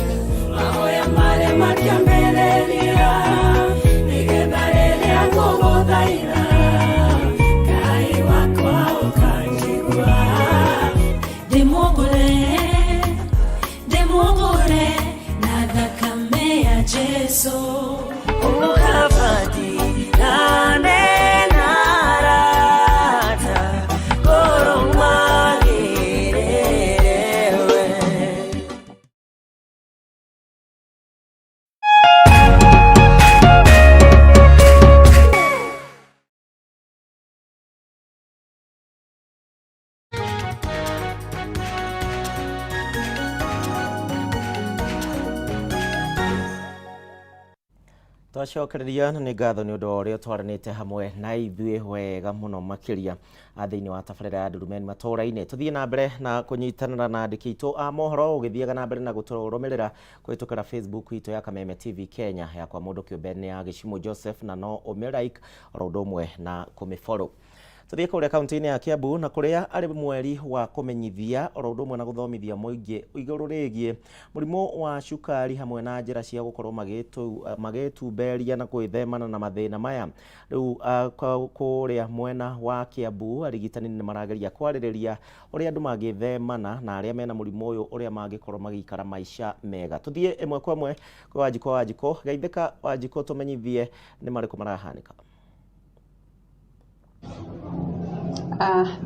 Mahoya marĩa makĩambĩrĩria, nĩgetha rĩrĩa ngũgũthaitha, Ngai wakwa ũkanjigua. Ndĩmũgũre, ndĩmũgũre na thakame ya Jesũ. Ũkabati na arata, ngoro magĩrĩre we. Twacokereria na nĩ ngatho nĩ ũndũ wa ũrĩa ũtwaranĩte hamwe na ithuĩ wega mũno makĩria thĩinĩ wa tabarĩra ya Ndurumeni matũũra-inĩ. Tũthiĩ na mbere na kũnyitanĩra na andĩki aitũ a mohoro ũgĩthiaga na mbere na gũtũrũmĩrĩra kũhĩtũkĩra Facebook itũ ya Kameme TV Kenya, yakwa mũndũ kĩũmbe nĩ ya Gĩcimũ Joseph, na no ũmĩ like oro ũndũ ũmwe na kũmĩ follow. Tũthiĩ kũrĩa kaunti-inĩ ya Kiambu na kũrĩa arĩ mweri wa kũmenyithia oro ũndũ ũmwe na gũthomithia mũingĩ igũrũ rĩgiĩ mũrimũ wa cukari hamwe na njĩra cia gũkorwo magĩtumberia na gwĩthemana na mathĩna maya. Rĩu kũrĩa mwena wa Kiambu arigitani nĩ marageria kwarĩrĩria ũrĩa andũ mangĩthemana na arĩa mena mũrimũ ũyũ ũrĩa mangĩkorwo magĩikara maica mega. Tũthiĩ ĩmwe kwa ĩmwe kwĩ Wanjikũ wa Wanjikũ. Geithĩka Wanjikũ, tũmenyithie nĩ marĩkũ marahanĩka.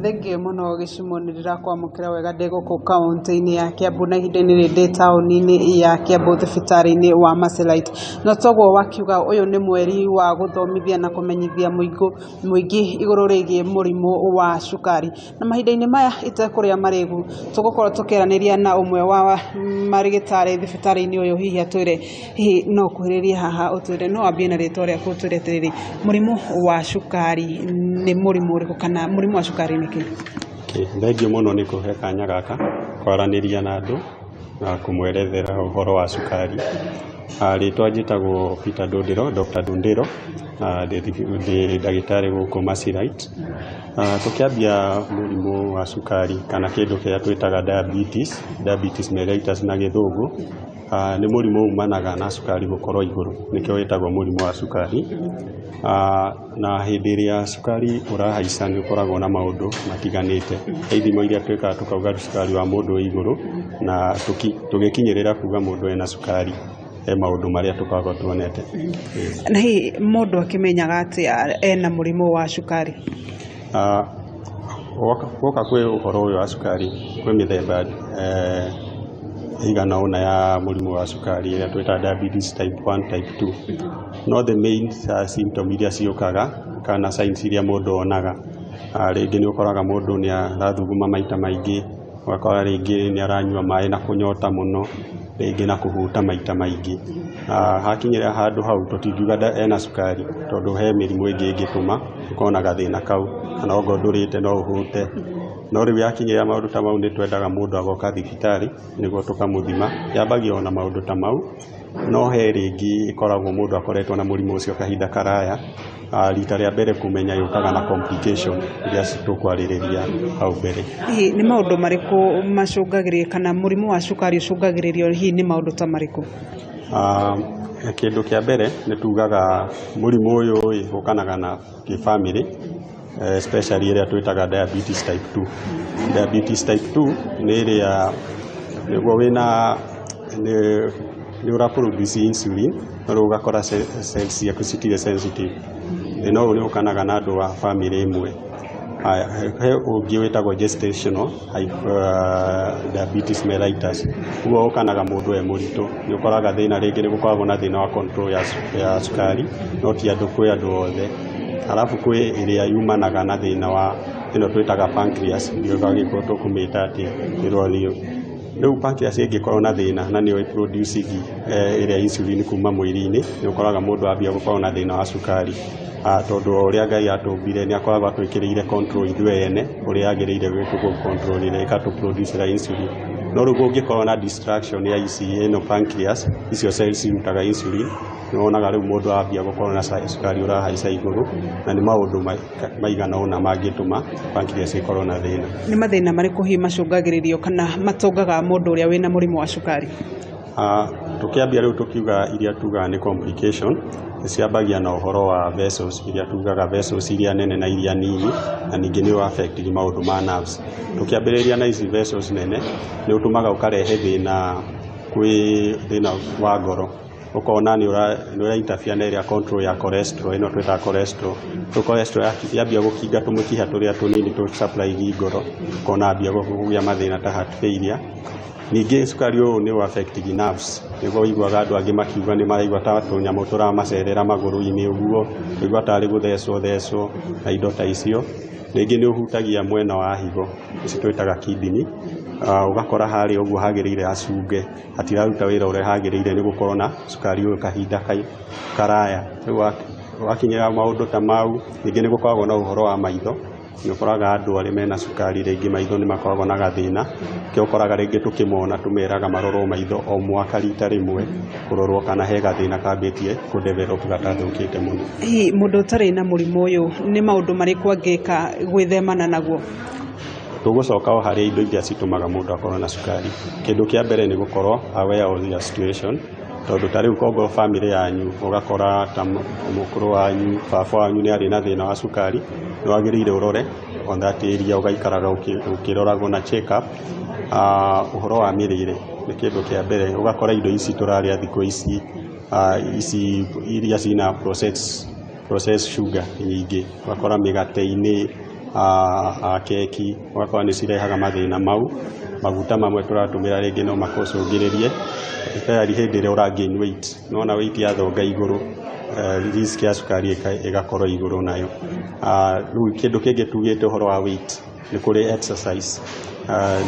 Thengiũ mũno Gĩcimo, nĩ ndĩrakwamũkĩra wega ndĩ gũkũ kaũntĩ-inĩ ya Kiambu na ihinda-inĩ rĩrĩ ndĩ taũni-inĩ ya Kiambu thibitarĩ-inĩ wa Mercy. Na toguo wakiuga, ũyũ nĩ mweri wa gũthomithia na kũmenyithia mũingĩ igũrũ rĩgiĩ mũrimũ wa cukari. Na mahinda-inĩ maya itekũrĩa marĩgu, tũgũkorwo tũkĩaranĩria na ũmwe wa marĩgĩtarĩ thibitarĩ-inĩ ũyũ, hihi atwĩre, hihi no ũkuhĩrĩrie haha ũtwĩre, no wambie na rĩtwa rĩaku ũtwĩre atĩrĩrĩ, mũrimũ wa cukari nĩ mũrimũ ũrĩkũ kana mũrimũ wa cukari nĩ kĩ? Thengiũ mũno nĩ kũhe kanya gaka kwaranĩria na andũ na kũmwerethera ũhoro wa cukari. Rĩtwa njĩtagwo Peter Ndũndĩro, Dr. Ndũndĩro, ndĩ ndagĩtarĩ gũkũ Mercy Light. Tũkĩambia mũrimũ wa cukari kana kĩndũ kĩrĩa twĩtaga diabetes, diabetes mellitus na gĩthũngũ, nĩ mũrimũ umanaga na cukari gũkorwo igũrũ, nĩkĩo wĩtagwo mũrimũ wa cukari. Na hĩndĩ ĩrĩa cukari ũrahaica nĩ ũkoragwo na maũndũ matiganĩte. He ithimo iria twĩkaga tũkauga cukari wa mũndũ wĩ igũrũ na tũgĩkinyĩrĩra kuga mũndũ ena cukari. He maũndũ marĩa tũkoragwo tuonete. Na hihi mũndũ akĩmenyaga atĩa ena mũrimũ wa cukari? Woka kwĩ ũhoro ũyũ wa cukari, kwĩ mĩthemba ĩigana ũna ya mũrimũ wa cukari ĩrĩa twĩtaga diabetes type 1, type 2. No the main symptom iria ciũkaga kana signs iria mũndũ onaga, rĩngĩ nĩ ũkoraga mũndũ nĩ arathuguma maita maingĩ, ũgakora rĩngĩ nĩ aranyua maĩ na kũnyota mũno, rĩngĩ na kũhũta maita maingĩ. Hakinyĩra handũ hau tũtingiuga ena cukari, tondũ he mĩrimũ ĩngĩ ĩngĩtũma ũkorwo na gathĩna kau, kana okorwo ndũrĩte no ũhũte. No rĩu yakinyĩra maũndũ ta mau nĩ twendaga mũndũ agoka thibitarĩ nĩguo tũkamũthima. Yambagia ona maũndũ ta mau, no he rĩngĩ ĩkoragwo mũndũ akoretwo na mũrimũ ũcio kahinda karaya, rita rĩa mbere kũmenya yũkaga na complication iria tũkwarĩrĩria hau mbere. Hihi nĩ maũndũ marĩkũ macũngagĩrĩria kana mũrimũ wa cukari ũcũngagĩrĩrio hihi nĩ maũndũ ta marĩkũ? Kĩndũ kĩa mbere nĩ tugaga mũrimũ ũyũ ũkanaga na kĩbamĩrĩ, especially ĩrĩa twĩtaga diabetes type 2. Diabetes type 2 nĩ ĩrĩa nĩguo wĩna nĩ ũra produce insulin, no rĩu ũgakora cells ciaku citirĩ sensitive. Thĩna ũyũ nĩ ũkanaga na andũ a bamĩrĩ ĩmwe. He ũngĩ wĩtagwo gestational diabetes mellitus, ũguo ũkanaga mũndũ e mũritũ. Nĩ ũkoraga thĩna rĩngĩ nĩ gũkoragwo na thĩna wa control ya cukari, no ti andũ, kwĩ andũ othe. Alafu kwĩ ĩrĩa yumanaga na thĩna wa ĩno twĩtaga pancreas, ndiũĩ Gĩkũyũ tũkũmĩta atĩa, ĩrĩa rĩu pancreas ĩngĩkorwo na thĩna na nĩyo ĩproduce ĩrĩa insulin kuma mwĩrĩ-inĩ, nĩ ũkoraga mũndũ ambia gũkorwo na thĩna wa cukari. Tondũ o ũrĩa Ngai atũmbire nĩ akoragwo atwĩkĩrĩire control ithuĩ ene ũrĩa yagĩrĩire gwĩtũ control ĩrĩa ĩgatũ insulin. No rĩu kũngĩkorwo na distraction ya ici ĩno pancreas, icio cells cirutaga insulin, nĩ wonaga rĩu mũndũ ambia gũkorwo na cukari ũrahaica igũrũ, na nĩ maũndũ maigana ũna mangĩtũma pancreas ĩkorwo na thĩna. Nĩ mathĩna marĩkũ hihi macũngagĩrĩrio kana matũngaga mũndũ ũrĩa wĩna mũrimũ wa cukari? Tũkĩambia rĩu tũkiuga iria tugaga nĩ complication, ciambagia na ũhoro wa vessels iria tugaga vessels iria nene na iria nini, na ningĩ nĩ affect maũndũ ma nerves. Tũkĩambĩrĩria na ici vessels nene, nĩ ũtũmaga ũkarehe thĩna kwĩ thĩna wa ngoro, ũkona nĩ ũra interfere na ĩrĩa control ya cholesterol, ĩno twĩtaga cholesterol. Rĩu cholesterol yambia gũkinga tũmĩkiha tũrĩa tũnini tũ supply ngoro, ũkona ambia kũgĩa mathĩna ta heart failure. Ningĩ cukari ũyũ nĩ affect nerves, nĩguo ũiguaga andũ angĩ makiuga nĩ maraigua ta tũnyamũ tũramacerera magũrũ-inĩ ũguo, kũigua tarĩ gũthecwo thecwo na indo ta icio. Rĩngĩ nĩ ũhutagia mwena wa higo, ici twĩtaga kidney, ũgakora harĩa ũguo hagĩrĩire hacunge, hatiraruta wĩra ũrĩa hagĩrĩire nĩ gũkorwo na cukari ũyũ kahinda karaya. Rĩu wakinyĩra maũndũ ta mau, ningĩ nĩ gũkoragwo na ũhoro wa maitho, nĩ ũkoraga andũ arĩa mena cukari rĩngĩ maitho nĩ makoragwo na gathĩna, nĩkĩo ũkoraga rĩngĩ tũkĩmona tũmeraga marorwo maitho o mwaka rita rĩmwe, kũrorwo kana he gathĩna kambĩtie kũ develop gatathũkĩte mũno. Hihi mũndũ ũtarĩ na mũrimũ ũyũ nĩ maũndũ marĩkũ angĩka gwĩthemana naguo? Tũgũcoka o harĩ indo iria citũmaga mũndũ akorwo na cukari. Kĩndũ kĩa mbere nĩ gũkorwo aware of your situation, tondũ ta rĩu kongwo bamĩrĩ yanyu ũgakora ta mũkũrũ wanyu, baba wanyu nĩ arĩ na thĩna wa cukari, nĩ wagĩrĩire ũrore on that area, ũgaikaraga ũkĩroragwo na check up. Ũhoro wa mĩrĩre nĩ kĩndũ kĩa mbere, ũgakora indo ici tũrarĩa thikũ ici, ici iria cina processed sugar nyingĩ, ũgakora mĩgate-inĩ, keki, ũgakora nĩ cirehaga mathĩna mau. Maguta mamwe tũratũmĩra rĩngĩ no makũcũngĩrĩrie, especially hĩndĩ ĩrĩa ũra gain weight, nĩwona weight yathonga igũrũ, risk ya cukari ĩgakorwo igũrũ nayo. Rĩu kĩndũ kĩngĩ tugĩte ũhoro wa weight nĩ kũrĩ exercise.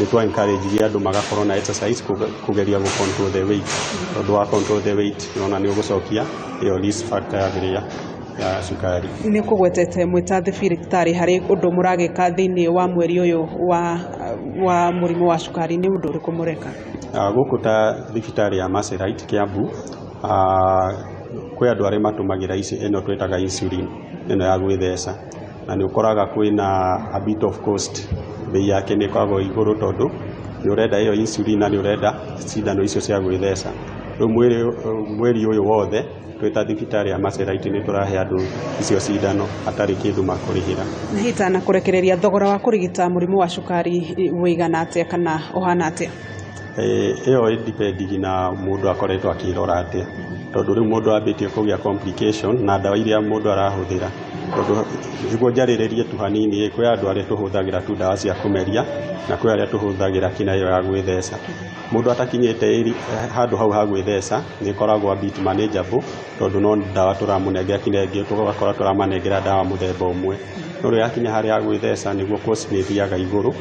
Nĩ twa encourage andũ magakorwo na exercise kũgeria gũ control the weight, tondũ wa control the weight nĩwona nĩ ũgũcokia ĩyo risk factor ya kĩrĩa ya cukari. Nĩ ũkũgwetete mwĩ ta thibitarĩ harĩ ũndũ mũragĩka thĩinĩ wa mweri ũyũ wa mũrimũ wa cukari, nĩ ũndũ ũrĩkũ mũreka? Gũkũ ta thibitarĩ ya Mercylight Kiambu, kwĩ andũ arĩa matũmagĩra ici ĩno twĩtaga insulin, ĩno ya gwĩtheca, na nĩ ũkoraga kwĩna a bit of cost, bei yake nĩ ĩkoragwo igũrũ tondũ nĩ ũrenda ĩyo insulin na nĩ ũrenda cindano icio cia gwĩtheca. Rĩu mweri ũyũ wothe twĩ ta thibitarĩ ya Mercylight nĩ tũrahe andũ icio cindano hatarĩ kĩndũ makũrĩhĩra. Na hihi tanakũrekereria thogora wa kũrigita mũrimũ wa cukari wĩigana atĩa kana ũhana atĩa? Ĩyo ĩ depend na mũndũ akoretwo akĩrora atĩa, tondũ rĩu mũndũ ambĩtie kũgĩa complication na ndawa iria mũndũ arahũthĩra. Tondũ nĩguo njarĩrĩrie tu hanini, kwĩ andũ arĩa tũhũthagĩra tu ndawa cia kũmeria na kwĩ arĩa tũhũthagĩra kinya ĩyo ya gwĩtheca. Mũndũ atakinyĩte handũ hau ha gwĩtheca nĩ ĩkoragwo a bit manageable, tondũ no ndawa tũramũnengera kinya ĩngĩ tũgakora tũramanengera ndawa mũthemba ũmwe. No rĩrĩa yakinya harĩa ha gwĩtheca nĩguo cost nĩ ĩthiaga igũrũ,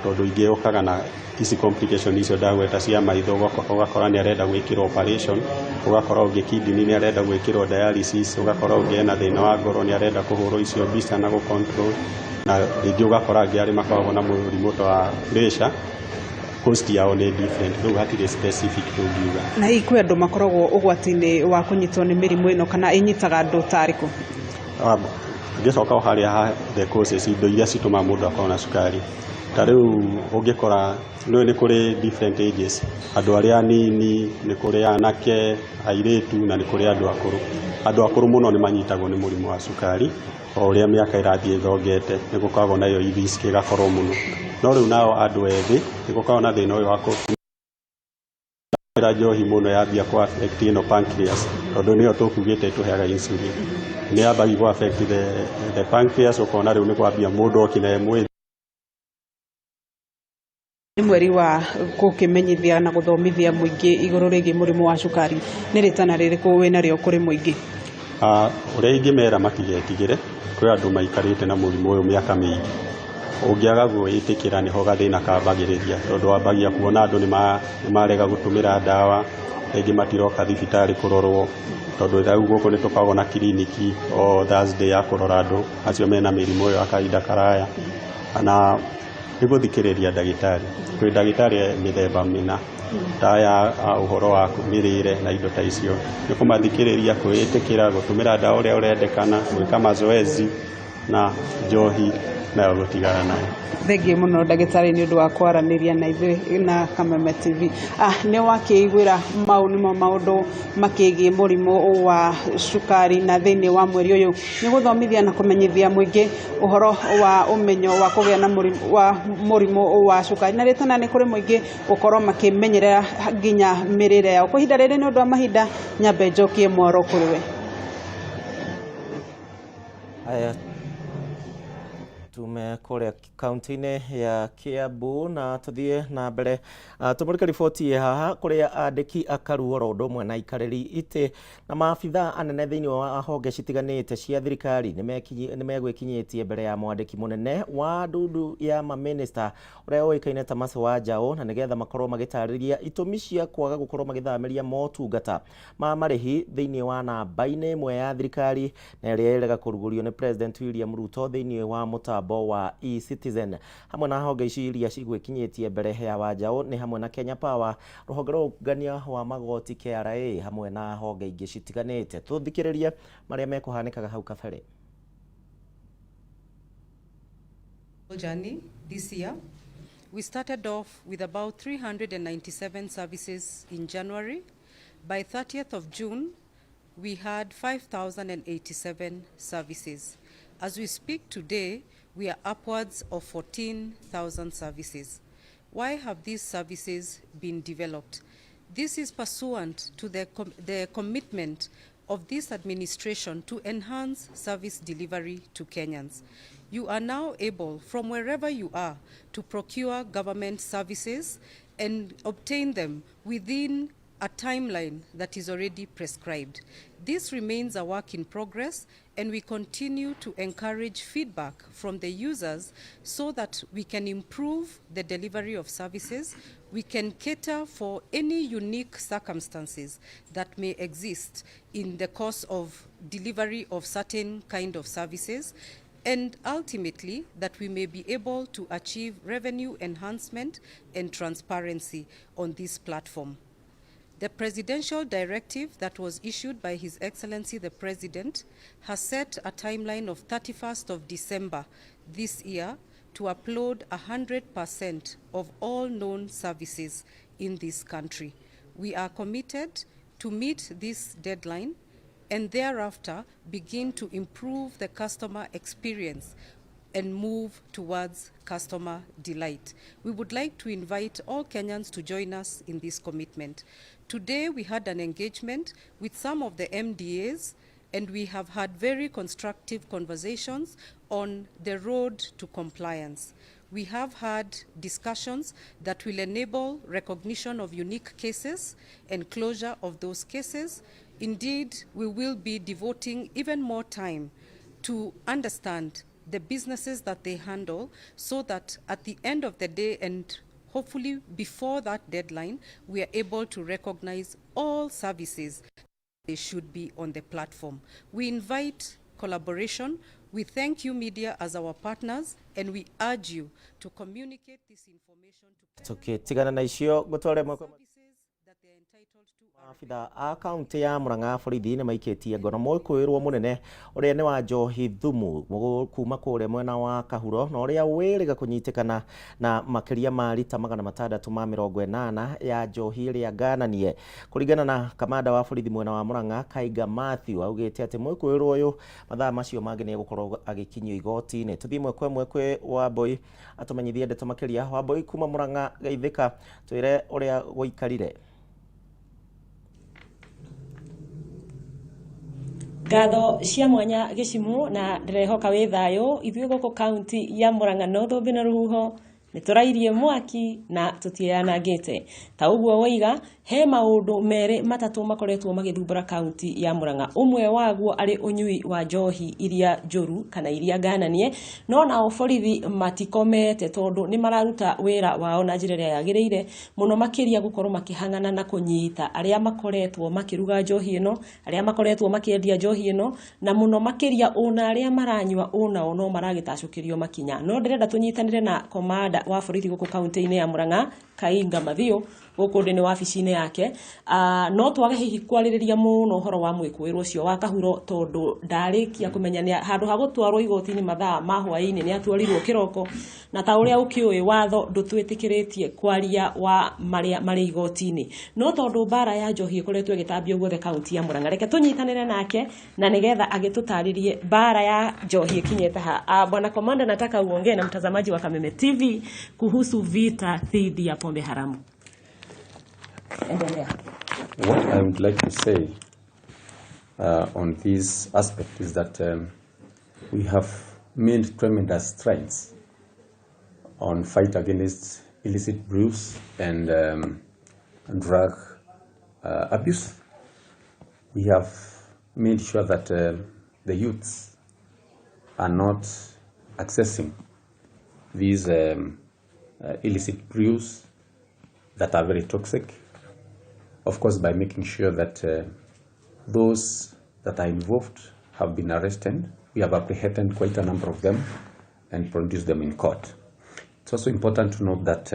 tondũ ingĩ yũkaga na ici complication icio ndagweta cia maitho, ũgakora nĩ arenda gwĩkĩrwo operation, ũgakora ũngĩ kidney nĩ arenda gwĩkĩrwo dialysis, ũgakora ũngĩ ena thĩna wa ngoro nĩ arenda kũhũrwo icio mbica na gũ control, na rĩngĩ ũgakora angĩ arĩa makoragwo na mũrimũ ta wa pressure, cost yao nĩ different, rĩu hatirĩ specific tũngiuga. Na hihi kwĩ andũ makoragwo ũgwati-inĩ wa kũnyitwo nĩ mĩrimũ ĩno kana ĩnyitaga andũ ta arĩkũ? Ngĩcoka o harĩa ha the causes, indo iria citũmaga mũndũ akorwo na cukari, ta rĩu ũngĩkora nĩũĩ nĩ kũrĩ different ages, andũ arĩa anini, nĩ kũrĩ anake, airĩtu na nĩ kũrĩ andũ akũrũ. Andũ akũrũ mũno nĩ manyitagwo nĩ mũrimũ wa cukari o ũrĩa mĩaka ĩrathiĩ ĩthongete, nĩ gũkoragwo na ĩyo risk ĩgakorwo mũno. No rĩu nao andũ ethĩ nĩ gũkoragwo na thĩna ũyũ wa kũhũthĩra njohi mũno yambia kũ affect ĩno pancreas, tondũ nĩyo tũkugĩte ĩtũheaga insulin. Nĩ yambagia kũ affect the pancreas, ũkona rĩu nĩ kwambia mũndũ okina e mwĩthĩ. Nĩ mweri wa gũkĩmenyithia na gũthomithia mũingĩ igũrũ rĩgiĩ mũrimũ wa cukari, nĩ rĩtana rĩrĩkũ wĩnarĩo kũrĩ mũingĩ? Ũrĩa ingĩmera matigetigĩre, kwĩ andũ maikarĩte na mũrimũ ũyũ mĩaka mĩingĩ. Ũngĩaga gwĩtĩkĩra nĩho gathĩna kambagĩrĩria, tondũ wambagia kuona andũ nĩ marega gũtũmĩra ndawa, rĩngĩ matiroka thibitarĩ kũrorwo, tondũ rĩu gũkũ nĩ tũkoragwo na kiriniki o Thursday ya kũrora andũ acio mena mĩrimũ ĩyo ya kahinda karaya. Na nĩ gũthikĩrĩria ndagĩtarĩ, kwĩ ndagĩtarĩ mĩthemba mĩna, ta aya a ũhoro wa mĩrĩre na indo ta icio, nĩ kũmathikĩrĩria, kwĩĩtĩkĩra, gũtũmĩra ndawa ũrĩa ũrendekana, gwĩka mazoezi na njohi nayo gũtigana nayo. Thengiũ mũno ndagĩtarĩ nĩ ũndũ wa kwaranĩria na ithuĩ na Kameme TV. Nĩ wakĩiguĩra mau nĩmo maũndũ makĩgiĩ mũrimũ wa cukari, na thĩinĩ wa mweri ũyũ nĩ gũthomithia na kũmenyithia mũingĩ ũhoro wa ũmenyo wa kũgĩa na mũrimũ wa cukari, na rĩtana nĩ kũrĩ mũingĩ gũkorwo makĩmenyerera nginya mĩrĩre yao. Kwa ihinda rĩrĩ nĩ ũndũ wa mahinda, nyambe njokie mwaro kũrĩ we. Haya, tume kũrĩa kaunti-inĩ ya Kiambu na tũthiĩ na mbere tũmũrĩke riboti haha kũrĩa andĩki akaru oro ũndũ ũmwe na aikarĩri itĩ na maabithaa anene thĩinĩ wa honge citiganĩte cia thirikari nĩ megwĩkinyĩtie mbere ya mwandĩki mũnene wa ndundu ya mamĩnĩsta ũrĩa ũĩkaine ta Mercy Wanjaũ, na nĩgetha makorwo magĩtarĩria itũmi cia kwaga gũkorwo magĩthamĩria motungata ma marĩhi thĩinĩ wa namba-inĩ ĩmwe ya thirikari na ĩrĩa ĩrega kũrugũrio nĩ President William Ruto thĩinĩ wa mũtambo wa eCitizen. Hamwe na honge ici iria cigwĩkinyĩtie mbere ya Wanjaũ nĩ hamwe na Kenya Power, rũhonge rwa ũngania wa magoti KRA, hamwe na honge ingĩ citiganĩte. Tũthikĩrĩrie marĩa mekũhanĩkaga hau kabere. Journey this year, we started off with about 397 services in January. By 30th of June, we had 5,087 services. As we speak today, we are upwards of 14,000 services. Why have these services been developed? This is pursuant to the commitment of this administration to enhance service delivery to Kenyans. You are now able, from wherever you are, to procure government services and obtain them within a timeline that is already prescribed. This remains a work in progress, and we continue to encourage feedback from the users so that we can improve the delivery of services, we can cater for any unique circumstances that may exist in the course of delivery of certain kind of services, and ultimately that we may be able to achieve revenue enhancement and transparency on this platform. The presidential directive that was issued by His Excellency the President has set a timeline of 31st of December this year to upload 100% of all known services in this country. We are committed to meet this deadline and thereafter begin to improve the customer experience and move towards customer delight. We would like to invite all Kenyans to join us in this commitment. Today, we had an engagement with some of the MDAs, and we have had very constructive conversations on the road to compliance. We have had discussions that will enable recognition of unique cases and closure of those cases. Indeed, we will be devoting even more time to understand the businesses that they handle so that at the end of the day and hopefully before that deadline, we are able to recognize all services they should be on the platform. We invite collaboration. We thank you, media, as our partners, and we urge you to communicate this information to Tũgĩtigana na icio ngũtware mwako maabitha a kaunti ya Murang'a borithi nĩ maikĩtie ngono mwĩkũĩrwo mũnene ũrĩa nĩ wa njohi thumu kuma kũrĩa mwena wa Kahuro na ũrĩa wĩrĩga kũnyitĩkana na makĩria ma rita 680 ya njohi ĩrĩa ngananie. Kũringana na kamanda wa borithi mwena wa Murang'a Kaiga Mathew augĩte atĩ mwĩkũĩrwo ũyũ mathaa macio mangĩ nĩ egũkorwo agĩkinyio igoti-inĩ. Tũthiĩ ĩmwe kwa ĩmwe kwĩ Wambui atũmenyithie ndeto makĩria. Wambui kuma Murang'a geithĩka, twĩre ũrĩa gũikarire. Ngatho cia mwanya Gĩcimu na ndĩrehoka wĩ thayũ. Ithuĩ gũkũ kaunti ya Murang'a no thũmbĩ na rũhuho nĩ tũrairie mwaki na tũtianangĩte. Ta ũguo woiga, he maũndũ merĩ matatũ makoretwo magĩthumbũra kaunti ya Murang'a. Ũmwe waguo arĩ ũnyui wa njohi iria njũru kana iria ngananie, no nao borithi matikomete tondũ nĩ mararuta wĩra wao na njĩra ĩrĩa yagĩrĩire, mũno makĩria gũkorwo makĩhang'ana na kũnyita arĩa makoretwo makĩruga njohi ĩno, arĩa makoretwo makĩendia njohi ĩno, na mũno makĩria ona arĩa maranyua onao no maragĩtacũkĩrio makinya. No ndĩrenda tũnyitanĩre na komanda wa borithi gũkũ kaunti-inĩ ya Murang'a Kainga Mathio gũkũ ndĩ nĩ wabici-inĩ yake. No twage hihi kwarĩrĩria mũno ũhoro wa mwĩkũĩrwo ũcio wa Kahuro tondũ ndarĩkia kũmenya nĩ handũ ha gũtwarwo igoti-inĩ mathaa ma hwaĩ-inĩ nĩ atwarirwo kĩroko, na ta ũrĩa ũkĩũĩ watho ndũtwĩtĩkĩrĩtie kwaria wa marĩa marĩ igoti-inĩ. No tondũ mbara ya njohi ĩkoretwo ĩgĩtambio guothe kaunti ya Murang'a, reke tũnyitanĩre nake na nĩgetha agĩtũtarĩrie mbara ya njohi ĩkinyĩte ha. Bwana Komanda, nataka uongee na mtazamaji wa Kameme TV kuhusu vita dhidi ya pombe haramu. Endelea. What I would like to say on this aspect is that we have made tremendous strides on fight against illicit brews and drug abuse. We have made sure that the youths are not accessing these illicit brews that are very toxic. Of course, by making sure that those that are involved have been arrested. We have apprehended quite a number of them and produced them in court. It's also important to note that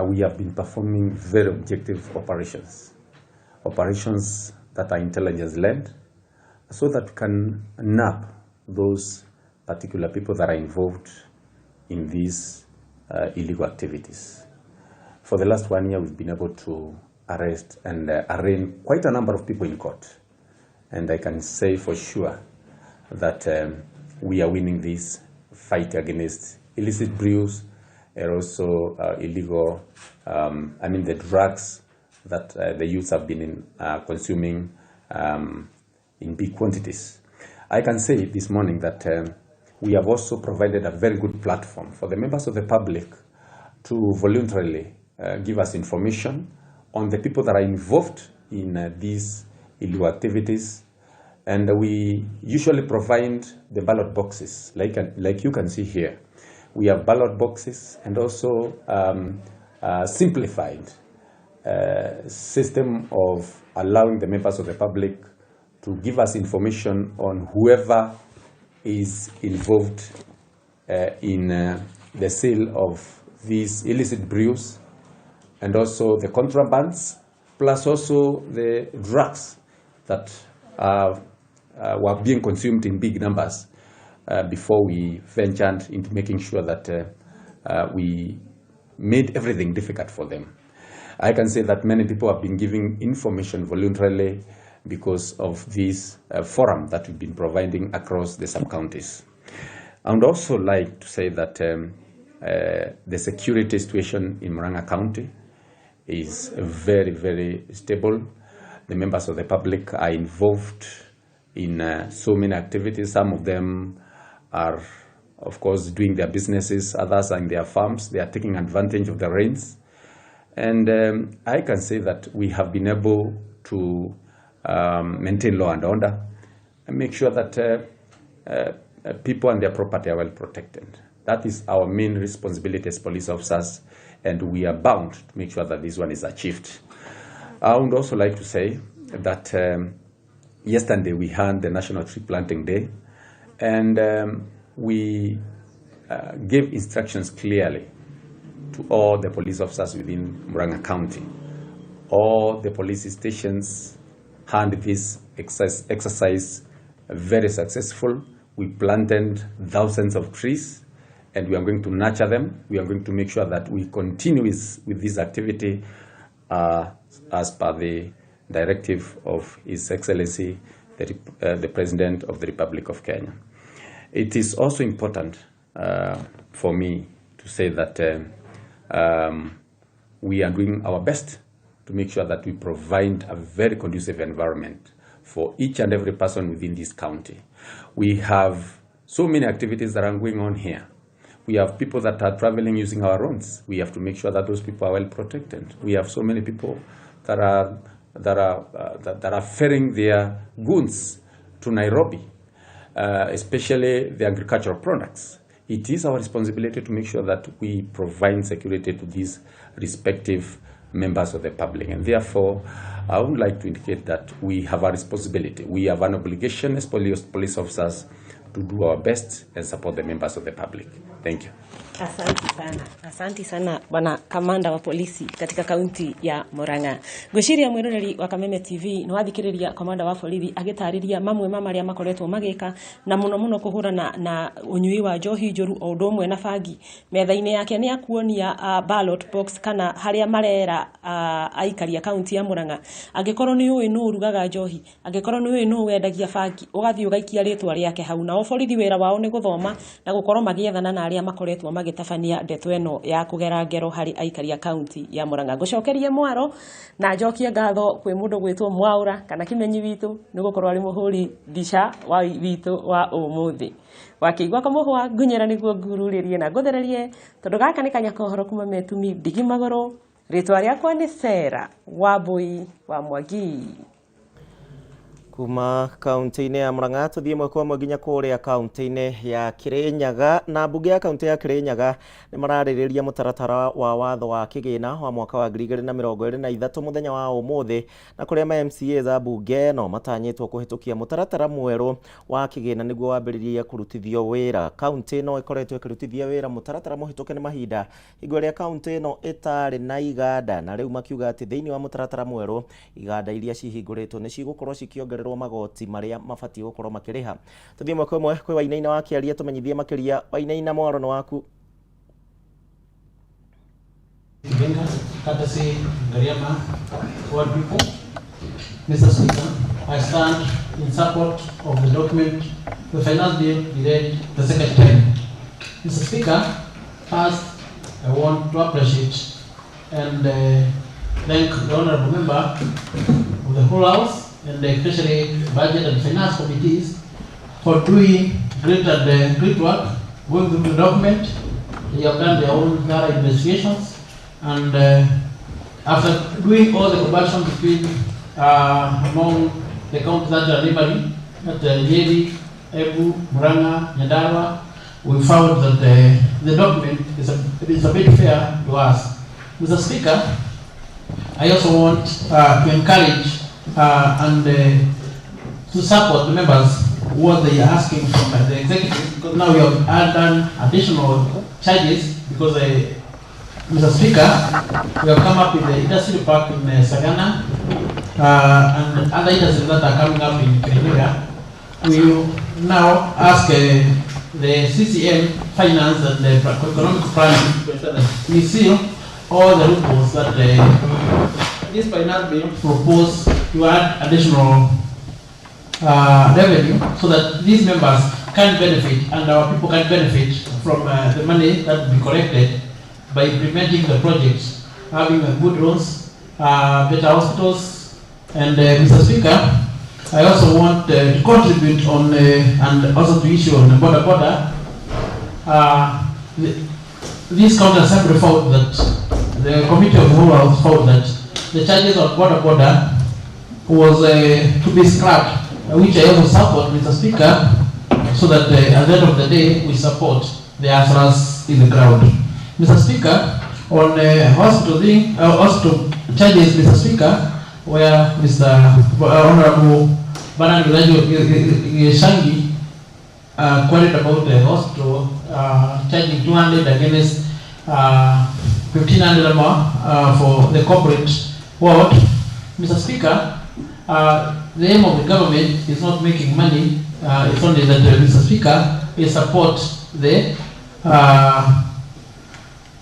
we have been performing very objective operations, operations that are intelligence-led, so that we can nab those particular people that are involved in these illegal activities. For the last 1 year, we've been able to arrest and arraign quite a number of people in court. And I can say for sure that we are winning this fight against illicit brews and also illegal, the drugs that the youths have been consuming in big quantities. I can say this morning that we have also provided a very good platform for the members of the public to voluntarily give us information on the people that are involved in these illegal activities. And we usually provide the ballot boxes, like you can see here. We have ballot boxes and also simplified system of allowing the members of the public to give us information on whoever is involved in the sale of these illicit brews and also the contrabands, plus also the drugs that were being consumed in big numbers before we ventured into making sure that we made everything difficult for them. I can say that many people have been giving information voluntarily because of this forum that we've been providing across the sub-counties. I would also like to say that the security situation in Murang'a County is very, very stable. The members of the public are involved in so many activities. Some of them are, of course, doing their businesses. Others are in their farms. They are taking advantage of the rains. And I can say that we have been able to maintain law and order and make sure that people and their property are well protected. That is our main responsibility as police officers, and we are bound to make sure that this one is achieved. I would also like to say that yesterday we had the National Tree Planting Day, and we gave instructions clearly to all the police officers within Murang'a County. All the police stations had this exercise very successful. We planted thousands of trees, and we are going to nurture them. We are going to make sure that we continue with this activity as per the directive of His Excellency, the President of the Republic of Kenya. It is also important for me to say that we are doing our best to make sure that we provide a very conducive environment for each and every person within this county. We have so many activities that are going on here. We have people that are traveling using our roads. We have to make sure that those people are well protected. We have so many people that are ferrying their goods to Nairobi, especially the agricultural products. It is our responsibility to make sure that we provide security to these respective members of the public. And therefore, I would like to indicate that we have a responsibility. We have an obligation as police officers to do our best and support the members of the public. Thank you. Asante sana. Asante sana bwana kamanda wa polisi katika kaunti ya Murang'a. Ngwiciria mwiroreri wa Kameme TV ni wathikiriria kamanda wa borithi agitariria mamwe ma maria makoretwo magika na muno muno kuhurana na unyui wa njohi njuru o undu umwe na bangi. Metha-ini yake ni akuonia ballot box kana haria marera aikari a kaunti ya Murang'a. Angikorwo ni uwi nu urugaga njohi, angikorwo ni uwi nu wendagia bangi, ugathii ugaikia ritwa riake hau. Nao borithi wira wao ni guthoma na gukorwo magiethana na aria makoretwo magitabania ndeto ĩno ya kũgera ngero harĩ aikari a kaunti ya Murang'a. Ngũcokerie mwaro na njokie ngatho kwĩ mũndũ gwĩtwo Mwaura kana Kĩmenyi witũ nĩ gũkorwo arĩ mũhũri mbica wa witũ wa ũmũthĩ. Wakĩigua kamũhwa ngunyĩra nĩguo ngururĩrie na ngũthererie tondũ gaka nĩ kanya kohoro kuma metumi ndigi magũrũ. Rĩtwa rĩakwa nĩ Sarah Wambui wa Mwangi. Kuma kaunti-inĩ ya Murang'a tuthiĩ ĩmwe kwa ĩmwe nginya kũrĩa kaunti-inĩ ya Kirinyaga. Na mbunge ya kaunti ya Kirinyaga nĩ mararĩrĩria mũtaratara wa watho wa kĩgĩna wa mwaka wa 2023 mũthenya wa ũmũthĩ, na kũrĩa ma MCAs a mbunge no matanyĩtwo kũhĩtũkia mũtaratara mwerũ wa kĩgĩna nĩguo wambĩrĩrie kũrutithio wĩra. Kaunti ĩno ĩkoretwo ĩkĩrutithia wĩra mũtaratara mũhĩtũke nĩ mahinda hingo ĩrĩa kaunti ĩno ĩtarĩ na iganda, na rĩu makiuga atĩ thĩinĩ wa mũtaratara mwerũ iganda iria cihingũrĩtwo nĩ cigũkorwo cikĩongererwo magoti maria mabatiĩ gũkorwo makĩrĩha. Tuthiĩ ĩmwe kwa ĩmwe kwĩ Wainaina wa Kĩaria tũmenyithie makĩria. Wainaina, mwaro nĩ waku. Courtesy Ngariama, ward people. Mr. Speaker, I stand in support of the document, the finance bill be read the second time. Mr. Speaker, first I want to appreciate and thank the honorable member of the whole house and especially budget and finance committees for doing great and great work, going through the document. They have done their own thorough investigations, and after doing all the comparison between among the counties that are neighboring, at Nyeri, Embu, Murang'a, Nyandarua, we found that the document is a bit fair to us. Mr. Speaker, I also want to encourage and to support the members what they are asking from the executive, because now we have added additional charges because, Mr. Speaker, we have come up with the industry park in Sagana and other industries that are coming up in Kirinyaga. We will now ask the CCM Finance and the Economic Planning that we seal all the loopholes that this finance bill propose to add additional revenue so that these members can benefit and our people can benefit from the money that will be collected by implementing the projects, having good roads, better hospitals. And Mr. Speaker, I also want to contribute on and also to issue on the border border. This county assembly found that the committee of the whole house found that the charges on border border was to be scrapped, which I also support, Mr. Speaker, so that at the end of the day we support the hustlers in the ground. Mr. Speaker, on hospital thing, hospital charges, Mr. Speaker, where Mr. Honorable Bernard Shangi queried about the hospital charging 200 against 1500 more for the corporate ward. Mr. Speaker, the aim of the government is not making money. It's only that, Mr. Speaker, it support the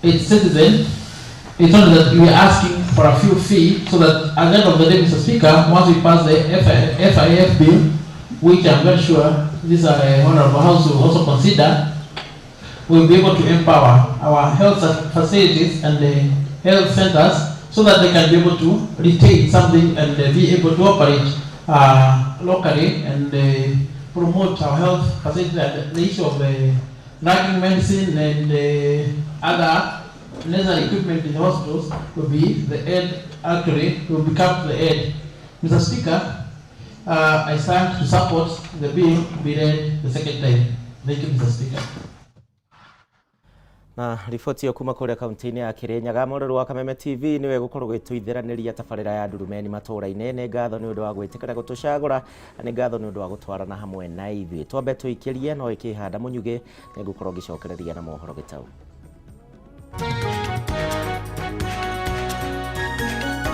its citizen. It's only that we are asking for a few fee so that at the end of the day, Mr. Speaker, once we pass the FIF bill, which I'm very sure this Honorable House will also consider, we'll be able to empower our health facilities and the health centers so that they can be able to retain something and be able to operate locally and promote our health facilities. And the issue of lacking medicine and other necessary equipment in the hospitals will be the end, actually will become the end. Mr. Speaker, I stand to support the bill be read the second time. Thank you, Mr. Speaker. Na riboti ĩyo kuma kũrĩa kaunti-inĩ ya Kirinyaga. Mũrori wa Kameme TV nĩwe gũkorwo gĩtũithĩranĩria tabarĩra ya Ndurumeni matũũra-inĩ. Nĩ ngatho nĩ ũndũ wa gwĩtĩkĩra gũtũcagũra, nĩ ngatho nĩ ũndũ wa gũtwarana hamwe na ithuĩ. Twambe tũikĩrie no ĩkĩhanda mũnyugĩ, nĩ ngũkorwo ngĩcokereria na mohoro gĩtau.